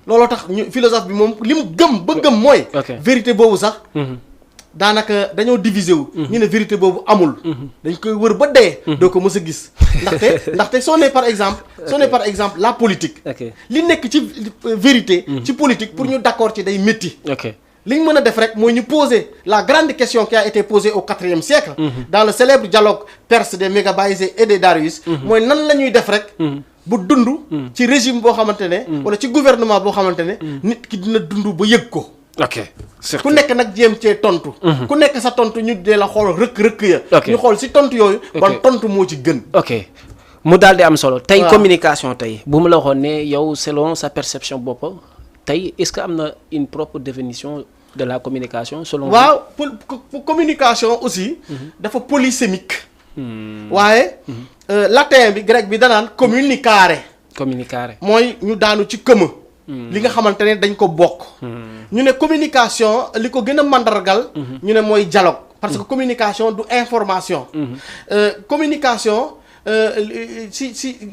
looloo tax ñu philosophe bi moom li mu gëm ba gëm mooy vérité boobu sax daanaka dañoo diviser wu ñu ne vérité boobu amul dañ koy wër ba dee doo ko mës a gis ndaxte soo ne par exemple la politique li nekk ci vérité ci politique pour ñu d'accord ci day métti li ñu mën a def rek mooy ñu poser la grande question qui a été posée au IVe siècle dans le célèbre dialogue perse des Mégabaïsés et des Darius mooy nan la ñuy def rek bu dund ci régime boo xamante ne wala ci gouvernement boo xamante ne nit ki dina dund ba yëg ko ku nekk nag jéem cee tontu ku nekk sa tontu ñu dee la xool rëkk-rëkk ya ñu xool si tontu yooyu ban tontu moo ci gën mu daal di am solo tey communication tey bu mu la waxoon ne yow selon sa perception bopp tey est-ce que am na une propre définition de la communication selon waaw communication aussi dafa polysémique waaye latin bi grec bi danaan communicare mooy ñu daanu ci këma li nga xamante ne dañ ko bokk ñu ne communication li ko gën a mandargal ñu ne mooy dialogue parce que communication du information communication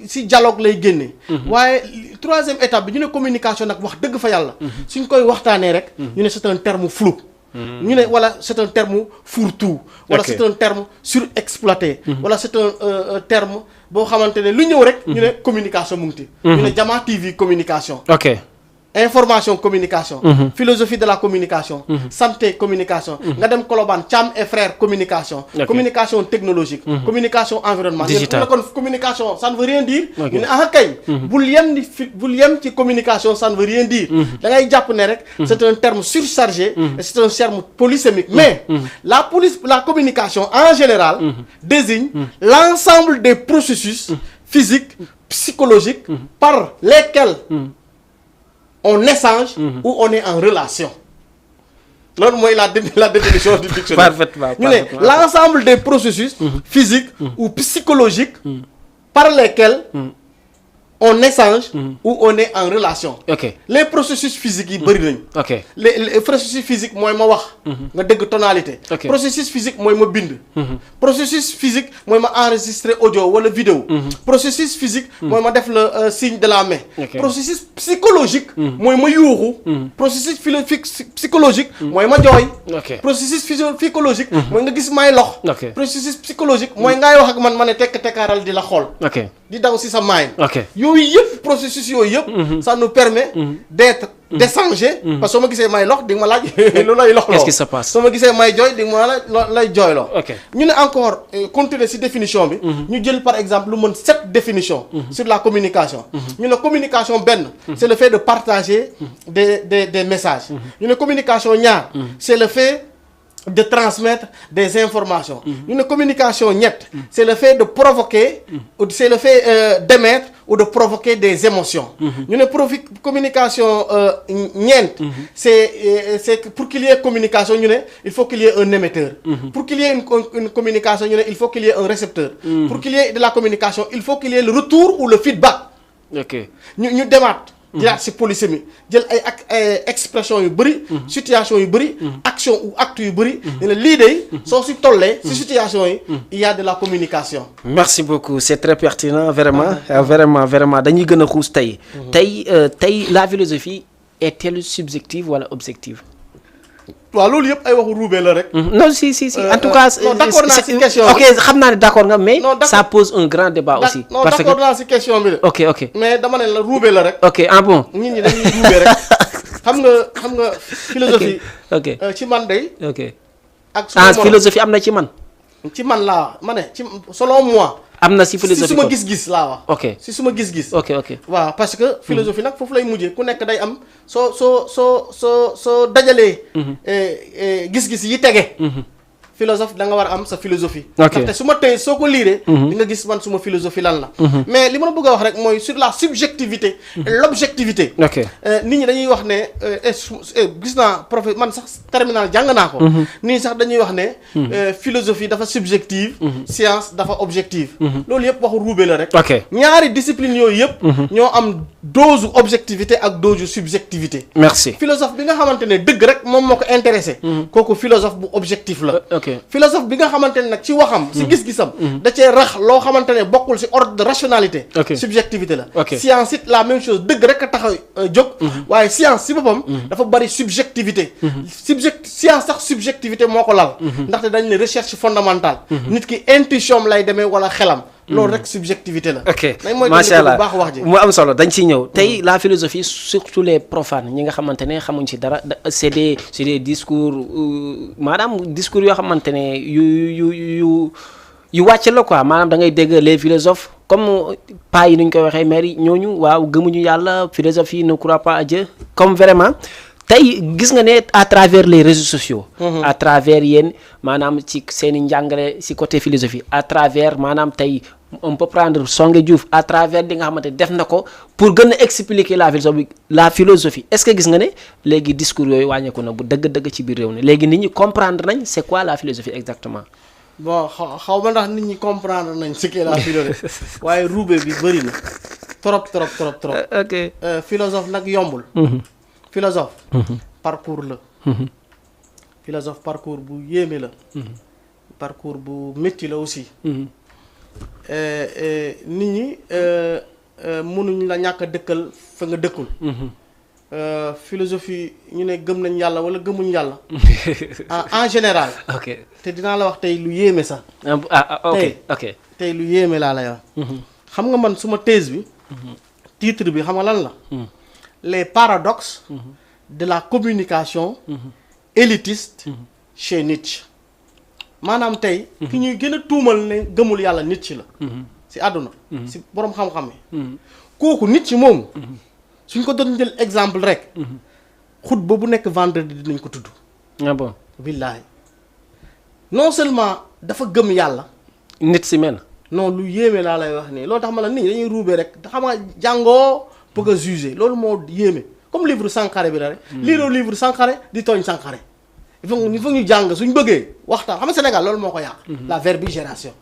si dialogue lay génne waaye troisième étape bi ñu ne communication nag wax dëgg fa yàlla suñ koy waxtaanee rek ñu ne c'est un terme flou ñu ne wala c'est un terme fourre-tout wala c'est un terme surexploité wala c'est un terme boo xamante ne lu ñëw rek ñu ne communication mu ngi ci ñu ne Jama TV communication information communication philosophie de la communication santé communication nga dem Colobane Thiam et frères communication communication technologique communication environnement digital kon communication ça ne veut rien dire ñu ne kay bul yem ci communication ça ne veut rien dire da ngay jàpp ne rek c'est un terme surchargé et c'est un terme polysémique mais la communication en général désigne l'ensemble des processus physiques psychologiques par lesquels on échange ou on est en relation loolu mooy la définition du dictionnaire ñu ne l'ensemble des processus physiques ou psychologiques par lesquels on échange ou on est en relation les processus physiques yi bëri nañ les processus physiques mooy ma wax nga dégg tonalité processus physique mooy ma bind processus physique mooy ma enregistrer audio wala vidéo processus physique mooy ma def le signe de la main processus psychologique mooy ma yuuxu processus psychologique mooy ma jooy processus psychologique mooy nga gis may lox processus psychologique mooy ngay wax ak man ma ne tekkaaral di la xool di daw si sa maay yooyu yëpp processus yooyu yëpp ça nous permet d'échanger parce que soo ma gisee may lox di nga ma laaj lu lay lox loo qu'est-ce qui se passe soo ma gisee may jooy di nga ma lay jooyloo ñu ne encore continuer ci définition bi ñu jël par exemple lu mën 7 définitions sur la communication ñu ne communication benn c'est le fait de partager des messages ñu ne communication ñaar c'est le fait de transmettre des informations une communication ñett c'est le fait de provoquer c'est le fait d'émettre ou de provoquer des émotions une communication ñeent c'est pour qu'il y ait communication ñu ne il faut qu'il y ait un émetteur pour qu'il y ait une communication ñu ne il faut qu'il y ait un récepteur pour qu'il y ait de la communication il faut qu'il y ait le retour ou le feedback ñu demaat jëlaat si polysémie jël ay expression yu bëri situation yu bëri action ou acte yu bëri ne la lii de soo si tollee si situation yi il y a de la communication. Merci beaucoup c'est très pertinent vraiment vraiment dañuy gën a xuus tey la philosophie est-elle subjective wala objective? waaw loolu yëpp ay waxu ruubee la rek. non si en tout cas. non d'accord naa si question bi ok xam naa ne d'accord nga mais. ça pose un grand débat aussi. parce que non d'accord naa si question bi de. ok mais dama ne la ruubee la rek. ok ah bon. nit ñi dañuy ruubee rek xam nga philosophie. ok ci man day. ok ak su ma philosophie am na ci man. ci man laa ma ne ci selon moi. am na si philosophie si suma gis-gis laa wax. ok si suma gis-gis. ok waaw parce que philosophie nag foofu lay mujjee ku nekk day am soo dajalee. gis-gis yi tege. philosophe da nga war a am sa philosophie. ndaxte su ma tey soo ko liiree. di nga gis man suma philosophie lan la. mais li ma la bëgg a wax rek mooy sur la subjectivité. et l'objectivité. nit ñi dañuy wax ne gis naa man sax terminal jàng naa ko. nit ñi sax dañuy wax ne. philosophie dafa subjective. science dafa objective. loolu yëpp waxu ruube la rek. ñaari discipline yooyu yëpp. ñoo am dose objectivité ak dose subjectivité. merci philosophe bi nga xamante ne dëgg rek moom moo ko intéressé. kooku philosophe bu objectif la. philosophe bi nga xamante ne nag ci waxam ci gis-gisam da cee rax loo xamante ne bokkul ci ordre de rationalité subjectivité la science it la même chose dëgg rek a tax a jóg waaye science ci boppam dafa bari subjectivité science sax subjectivité moo ko lal ndaxte dañ ne recherche fondamentale nit ki intuition lay demee wala xelam loolu rek subjectivité la. macha allah baax wax ji mu am solo dañ ciy ñëw tey la philosophie surtout les profanes ñi nga xamante ne xamuñ ci dara c'est des discours maanaam discours yoo xamante ne yu wàcc la quoi maanaam da ngay dégg les philosophes comme pas yi nuñ koy waxee maire yi ñooñu waaw gëmuñu yàlla philosophie ne croit pas à Dieu comme vraiment. tey gis nga ne à travers les réseaux sociaux. à travers yéen maanaam ci seen i njàngale ci côté philosophie à travers maanaam tey on peut prendre Songe Diouf à travers li nga xamante def na ko pour gën a expliquer la philosophie est-ce que gis nga ne léegi discours yooyu wàññeeku na bu dëgg-dëgg ci biir réew mi léegi nit ñi comprendre nañ c'est quoi la philosophie exactement. bon xaw ma ndax nit ñi comprendre nañ ce qu'est la philosophie waaye ruube bi bëri na trop. ok philosophe nag yombul. philosophe parcours la philosophe parcours bu yéeme la parcours bu métti la aussi nit ñi mënuñ la ñàkk a dëkkal fa nga dëkkul philosophie ñu ne gëm nañ yàlla wala gëmuñ yàlla en général te dinaa la wax tey lu yéeme sax tey lu yéeme laa lay wax xam nga man suma thèse bi titre bi xam nga lan la les paradoxes de la communication élitiste chez Nietzsche maanaam tey ki ñuy gën a tuumal ne gëmul yàlla Nietzsche la ci àdduna ci boroom xam-xam yi kooku Nietzsche moom suñ ko doon jël exemple rek xutba bu nekk vendredi dinañ ko tudd bon billaahi non seulement dafa gëm yàlla nit si men non lu yéeme laa lay wax nii loolu tax ma la nit ñi dañuy ruubee rek xam nga jàngoo bëgg a juger loolu moo yéeme comme livre Sankharé bi la rek liiroo livre Sankharé di tooñ Sankharé il faut ñu jàng suñ bëggee waxtaan xam nga Sénégal loolu moo ko yàq la verbigération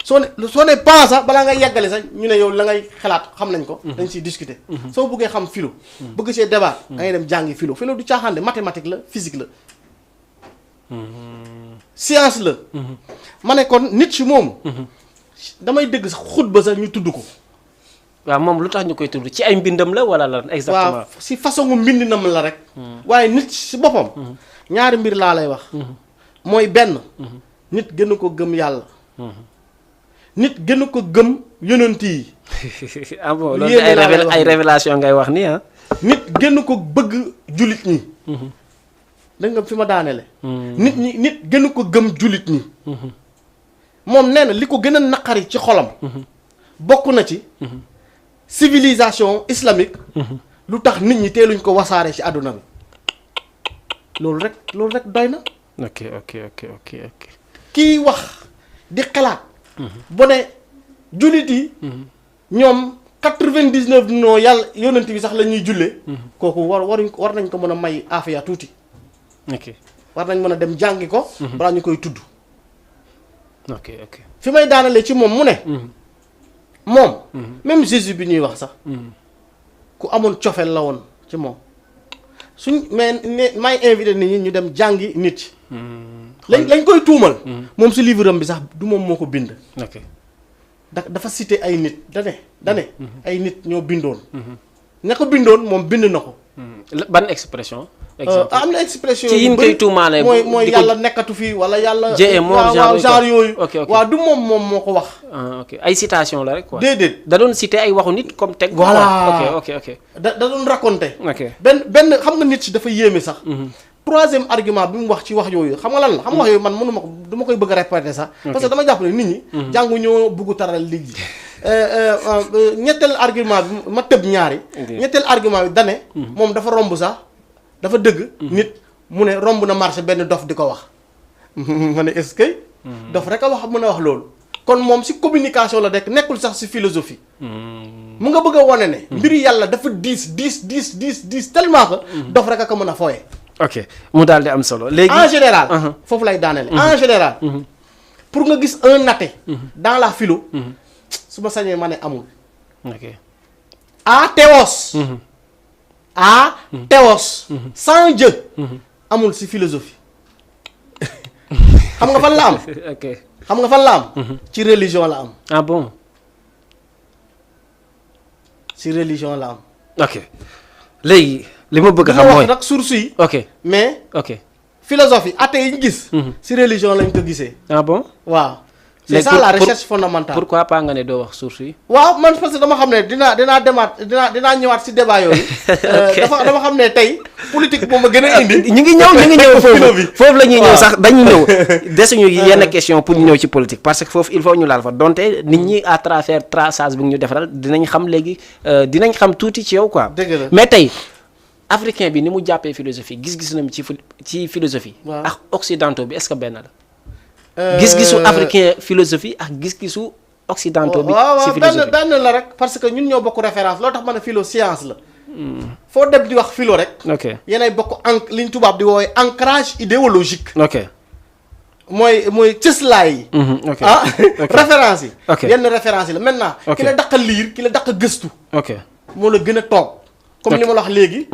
soo ne pas sax balaa ngay yeggale sax ñu ne yow la ngay xalaat xam nañ ko dañ siy discuter soo bëggee xam philo bëgg see débat da ngay dem jàngi philo du caaxaan de mathématique la physique la science la ma ne kon nit ci moom damay dégg sax xutba sax ñu tudd ko waaw moom lu tax ñu koy tudd ci ay mbindam la wala lan exactement waaw si façon mbindinam la rek waaye nit si boppam ñaari mbir laa lay wax mooy benn nit gënu ko gëm yàlla nit gënu ko gëm yonent yi ah bon loolu ay révélation ngay wax nii ah nit gënu ko bëgg jullit ñi da nga fi ma daanele nit gënu ko gëm jullit ñi moom nee na li ko gën a naqari ci xolam bokk na ci civilisation islamique lu tax nit ñi teeluñ ko wasaare ci àdduna bi loolu rek doy na ok kii wax di xalaat bu ne jullit yi ñoom 99 non yàlla yonent bi sax la ñuy jullee kooku war nañ ko mën a may aafiya tuuti war nañ mën a dem jàngi ko balaa ñu koy tudd fi may daanalee ci moom mu ne moom même Jésus bi ñuy wax sax ku amoon cofeel la woon ci moom mais may invité nit ñi ñu dem jàngi nit lañ koy tuumal moom si livre am bi sax du moom moo ko bind dafa cité ay nit dane ay nit ñoo bindoon ña ko bindoon moom bind na ko ban expression am na expression ci yi ñu koy tuumaale mooy yàlla nekkatu fii wala yàlla waaw genre yooyu waaw du moom moo ko wax ay citation la rek quoi déedéet da doon cité ay waxu nit comme teg voilà ok da doon raconté ok benn xam nga nit si dafa yéeme sax troisième argument bi mu wax ci wax yooyu xam nga lan la xam nga wax yooyu man mënuma ko du ma koy bëgg a répéter sax parce que dama jàpp ne nit ñi jàngu ñoo bugg taral liggéey ñetteel argument bi ma tëb ñaari ñetteel argument bi dane moom dafa romb sax dafa dëgg nit mu ne romb na marché benn dof di ko wax ma ne est-ce que dof rek a wax mën a wax loolu kon moom si communication la nekk nekkul sax si philosophie mu nga bëgg a wane ne mbiri yàlla dafa diis tellement que dof rek a ko mën a fooye ok mu daal di am solo léegi en général foofu lay daanele en général pour nga gis un athée dans la philo su ma sañee ma ne amul ok théos sans Dieu amul si philosophie xam nga fan la am ok xam nga fan la am ci religion la am ah bon ci religion la am ok léegi li ma bëgg a xam wax mooy nag source yi ok mais ok philosophie athée yi ñu gis ci religion lañ ko gisee ah bon waaw c'est léegi ça la recherche fondamentale pourquoi pas nga ne doo wax source yi waaw man parce que dama xam ne dinaa ñëwaat ci débat yooyu dama xam ne tey politique moom a gën a indi ñu ngi ñëw foofu la ñuy ñëw waaw. sax dañuy ñëw desuñu yenn question pour ñu ñëw ci politique parce que foofu il faut ñu laal fa donte nit ñi à travers traçage bi ñu defaral dinañ xam léegi dinañ xam tuuti ci yow quoi dëgg la mais tey africain bi ni mu jàppee philosophie gis-gis nam ci philosophie waaw. ak occidentaux bi est-ce que benn la gis-gisu africain philosophie ak gis-gisu occidentaux bi ci philosophie benn la rek parce que ñun ñoo bokk référence loo tax ma ne philo science la foo dem di wax philo rek ok yenay bokk li ñu tubaab di woowee ancrage idéologique ok mooy cëslaay yi ok référence yi Ok. yenn référence yi la maintenant Ok. ki la daq a liir ki la daq a gëstu ok moo la gën a toog comme Ok. li ma la wax léegi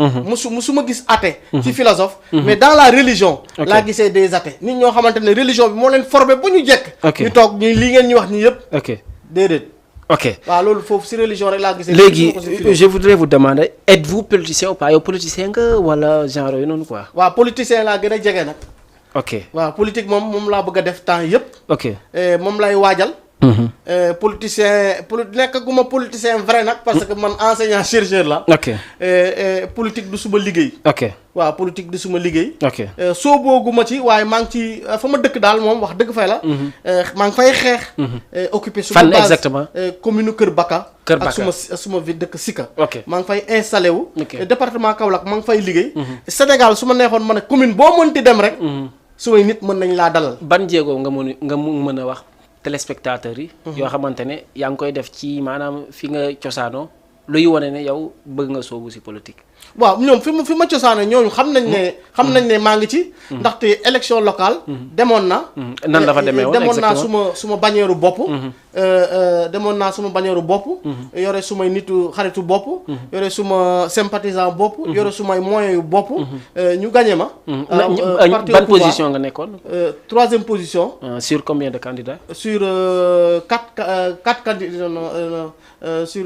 musuma gis athée ci philosophe mais dans la religion Ok. laa gisee des athées nit ñoo xamante ne religion bi moo leen formé ba ñu jekk Ok. ñu toog ñu lii ngeen ñu wax ñi yëpp ok déedéet ok waaw loolu foofu si religion rek laa gisee léegi gisuma ko si philo. je voudrais vous demander êtes-vous politicien ou pas yow politicien nga wala genre yooyu noonu quoi waaw politicien laa gën a jege nag ok waaw politique moom laa bëgg a def temps yëpp ok moom lay waajal politicien nekkaguma politicien vrai nag parce que man enseignant chercheur la ok politique du suma liggéey ok waaw politique du suma liggéey ok soo booguma ci waaye maa ngi ci fa ma dëkk daal moom wax dëgg fay la maa ngi fay xeex occupé suma Fan base exactement? commune Kër Baka Kër ak Baka. suma ville dëkk Sika Ok. maa ngi fay installé wu Ok. département Kaolack maa ngi fay liggéey Sénégal su ma neexoon ma ne commune boo mënti dem rek sumay nit mën nañ laa dalal ban jéego nga mën a wax téléspectateurs yi yoo xamante ne yaa ngi koy def ci maanaam fi nga cosaanoo luy wane ne yow bëgg nga soobu si politique waaw ñoom fi ma cosaane ñooñu xam nañ ne maa ngi ci ndaxte élection locale demoon na nan la fa demee woon demoon naa exactement suma bañeeru bopp demoon naa suma bañeeru bopp yore sumay nitu xaritu bopp yore suma sympathisant bopp yore sumay moyens yu bopp ñu gagné ma parti au ban pouvoir. position nga nekkoon Troisième position sur combien de candidats sur quatre candidats sur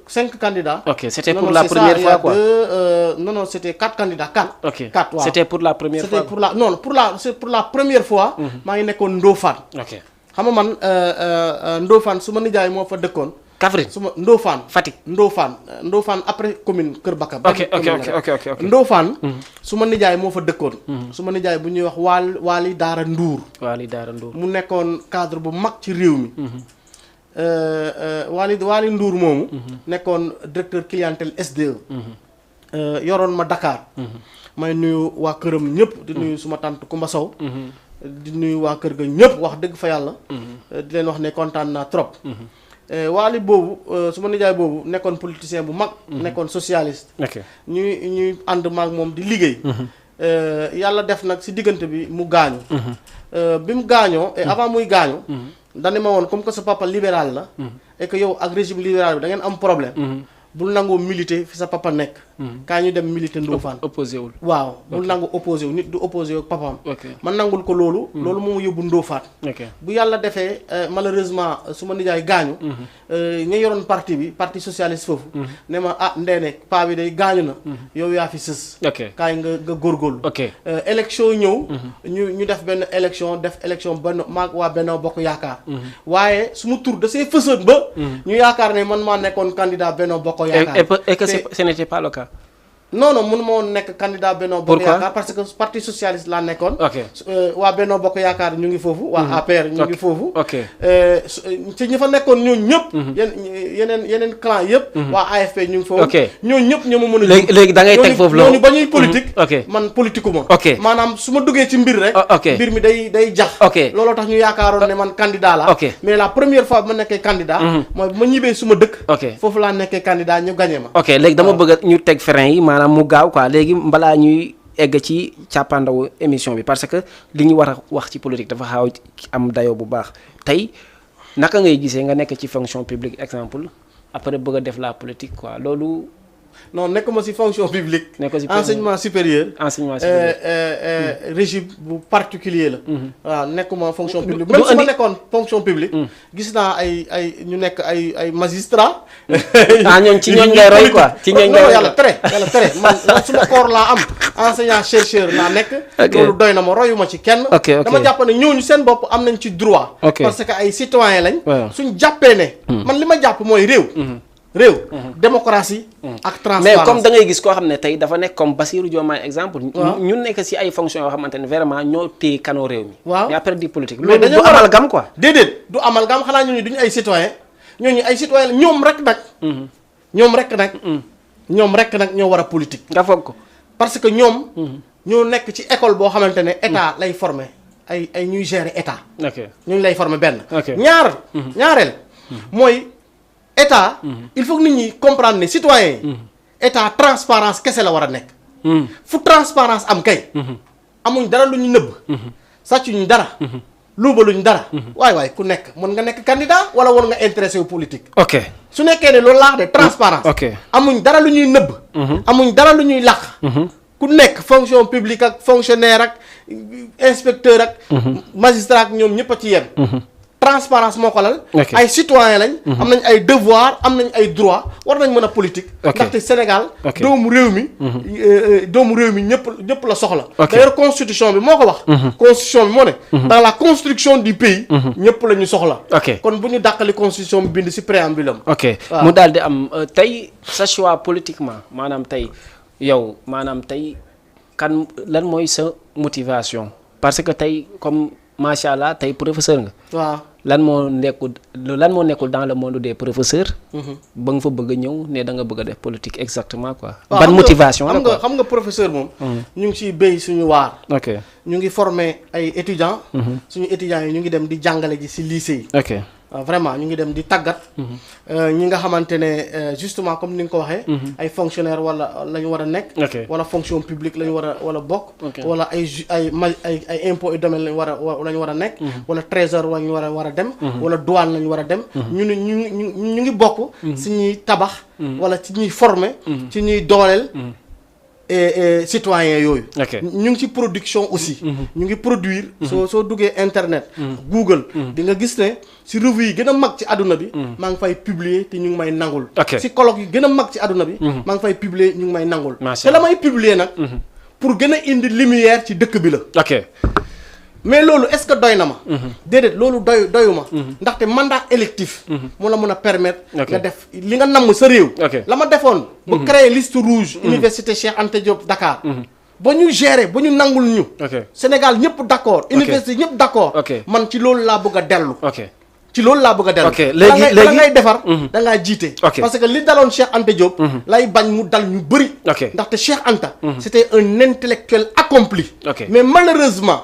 5 candidats. ok c'était Non, pour non, la c'est première ça, il y fois a quoi non c'était 4 candidats 4. ok 4 waaw. c'était pour la première C'était fois pour la première fois. maa ngi nekkoon Ndofane. ok xam nga man Ndofane su ma nijaay moo fa dëkkoon. Kaffrine su ma Ndofane. Fatick Ndofane après commune Kër Baka. ok Ndofane. su ma nijaay moo fa dëkkoon. su ma nijaay bu ñuy wax Waali Daara Ndour. Waly Daara Ndour mu nekkoon cadre bu mag ci réew mi. Waly Ndour moomu. nekkoon directeur clientèle SDE. yoroon ma Dakar. may nuyu waa këram ñëpp. di nuyu suma tante Kumba Sow. di nuyu waa kër ga ñëpp wax dëgg fa yàlla. di leen wax ne kontaan naa trop. Waly boobu suma nijaay boobu nekkoon politicien bu mag. nekkoon socialiste. ok ñuy ànd maag moom di liggéey. yàlla def nag si diggante bi mu gaañu. bi mu gaañoo et avant muy gaañu. dane ma woon comme que sa papa libéral la. et que yow ak régime libéral bi da ngeen am problème. bul nangoo militer fi sa papa nekk. kaa ñu dem militer Ndofane. opposé wul waaw bul nangu opposé wu nit du opposé wu ak papaam. ok man nangul ko loolu. loolu moo ma yóbbu Ndofane. ok bu yàlla defee malheureusement su ma nijaay gaañu. ña yoroon parti socialiste foofu. ne ma ah ndeene paa bi day gaañu na. yow yaa fi sës. ok kaay nga góorgóorlu. ok élection ñëw. ñu def benn élection benn maag waa Benno Bokk Yaakaar. waaye su mu tur da see fësoon ba. ñu yaakaar ne man maa nekkoon candidat Benno Bokk Yaakaar. et que ce n'était pas le cas non mënu ma woon nekk candidat Benno Bokk Yaakaar parce que parti socialiste laa nekkoon. waa Benno Bokk Yaakaar ñu ngi foofu. waa APR ñu ngi foofu. ci ñi fa nekkoon ñooñu ñëpp. yeneen clan yëpp. waa AFP ñu ngi foofu. ñooñu ñëpp ñoo ma mën a. léegi da ngay teg foofu loolu ñooñu ba ñuy politique. man politiku ma. maanaam su ma duggee ci mbir rek. mbir mi day jax. looloo tax ñu yaakaaroon ne man candidat la. mais la première fois bu ma nekkee candidat. mooy bu ma ñibbee suma dëkk. foofu laa nekkee candidat ñu gagné ma. léegi dama bëgg ñu teg frein yi maanaam mu gaaw quoi léegi balaa ñuy egg ci càppaandawu émission bi parce que li ñu war a wax ci politique dafa xaw am dayoo bu baax tey naka ngay gisee nga nekk ci fonction publique exemple après bëgg a def la politique quoi loolu. non nekkuma ci fonction publique. enseignement supérieur. régime bu particulier la. waaw nekkuma fonction publique. même su ma nekkoon fonction publique. gis naa ay ñu nekk ay magistrat. ñooñ ci ñooñ ngay roy quoi. ci ñooñ ngay roy yàlla tere man suma koor laa am enseignant chercheur laa nekk. loolu doy na ma royuma ci kenn. dama jàpp ne ñooñu seen bopp am nañ ci droit. parce que ay citoyen lañ. suñ jàppee ne. man li ma jàpp mooy réew démocratie ak transparence. mais comme da ngay gis koo xam ne tey dafa nekk comme Bassirou Diomaye exemple. ñun nekk ci ay fonctions yoo xamante ne vraiment ñoo téye kanoo réew mi. mais après di politique. loolu du amalgame quoi. déedéet du amalgame xanaa ñooñu duñu ay citoyen ñooñu ay citoyen ñoom rek nag ñoo war a politique. nga foog ko parce que ñoom. ñoo nekk ci école boo xamante ne état lay former ay ñuy gérer état. ñu lay former benn. ñaareel mooy. état il faut que nit ñi comprendre ne citoyen état transparence kese la war a nekk. fu transparence am kay. amuñ dara lu ñu nëbb. sàccuñ dara. luubaluñ dara. waay ku nekk mën nga nekk candidat wala war nga intéressé wu politique. su nekkee ne loolu laax de transparence. amuñ dara lu ñuy nëbb. amuñ dara lu ñuy làq. ku nekk fonction publique ak fonctionnaire ak inspecteur ak. magistrat ak ñoom ñëpp a ci yem. transparence moo ko lal. ay citoyen lañ. am nañ ay devoir am nañ ay droit war nañ mën a politique. ndaxte Sénégal. doomu réew mi ñëpp la soxla. d'ailleurs constitution bi moo ko wax. constitution bi moo ne. dans la construction du pays. ñëpp la ñu soxla. kon bu ñu dàqali constitution bi bind ci préambule am. mu daal di am tey sa choix politiquement maanaam tey yow maanaam tey kan lan mooy sa motivation parce que tey comme. macha allah tey professeur nga. waaw lan moo nekkul dans le monde des professeurs. ba nga fa bëgg a ñëw ne da nga bëgg a def politique exactement quoi. ban motivation la quoi xam nga professeur moom. ñu ngi ciy béy suñu waar. ñu ngi former ay étudiants. suñu étudiants yi ñu ngi dem di jàngale ji ci lycée yi. vraiment ñu ngi dem di tàggat. ñi nga xamante ne justement comme ni nga ko waxee. ay fonctionnaires wala la ñu war a nekk. wala fonction publique la ñu war a bokk. wala ay impôts et domaines la ñu war a nekk. wala trésor la ñu war a dem. wala douane la ñu war a dem. ñu ngi bokk. ci ñuy tabax. wala ci ñuy former. ci ñuy dooleel. citoyens yooyu. ñu ngi ci production aussi. ñu ngi produire. soo duggee internet. Google di nga gis ne ci revue yi gën a mag ci àdduna bi. maa ngi fay publier te ñu ngi may nangul. ci colloque yi gën a mag ci àdduna bi. maa ngi fay publier ñu ngi may nangul. te la may publier nag. pour gën a indi lumière ci dëkk bi la. mais loolu est-ce que doy na ma. déedéet loolu doyuma. ndaxte mandat électif. mu la mën a permettre. nga def li nga namm sa réew. la ma defoon. ba créer liste rouge. université Cheikh Anta Diop Dakar. ba ñu gérer ba ñu nangul ñu. Sénégal ñëpp d'accord. université ñëpp d'accord. man ci loolu laa bëgg a dellu. ci loolu laa bëgg a dellu. léegi da ngay defar. da ngaa jiite. parce que li daloon Cheikh Anta Diop. lay bañ mu dal ñu bëri. ndaxte Cheikh Anta. c'était un intellectuel accompli. mais malheureusement.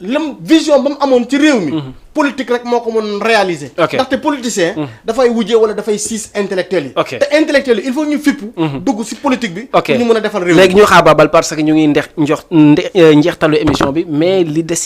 lam vision ba mu amoon ci réew mi. politique rek moo ko mën réaliser. ndaxte politicien. dafay wujjee wala dafay siis intellectuel yi. te intellectuel yi il faut ñu fippu. dugg ci politique bi. ñu mën a defal réew mi léegi ñu xaabaabal parce que ñu ngi njeextalu émission bi mais li des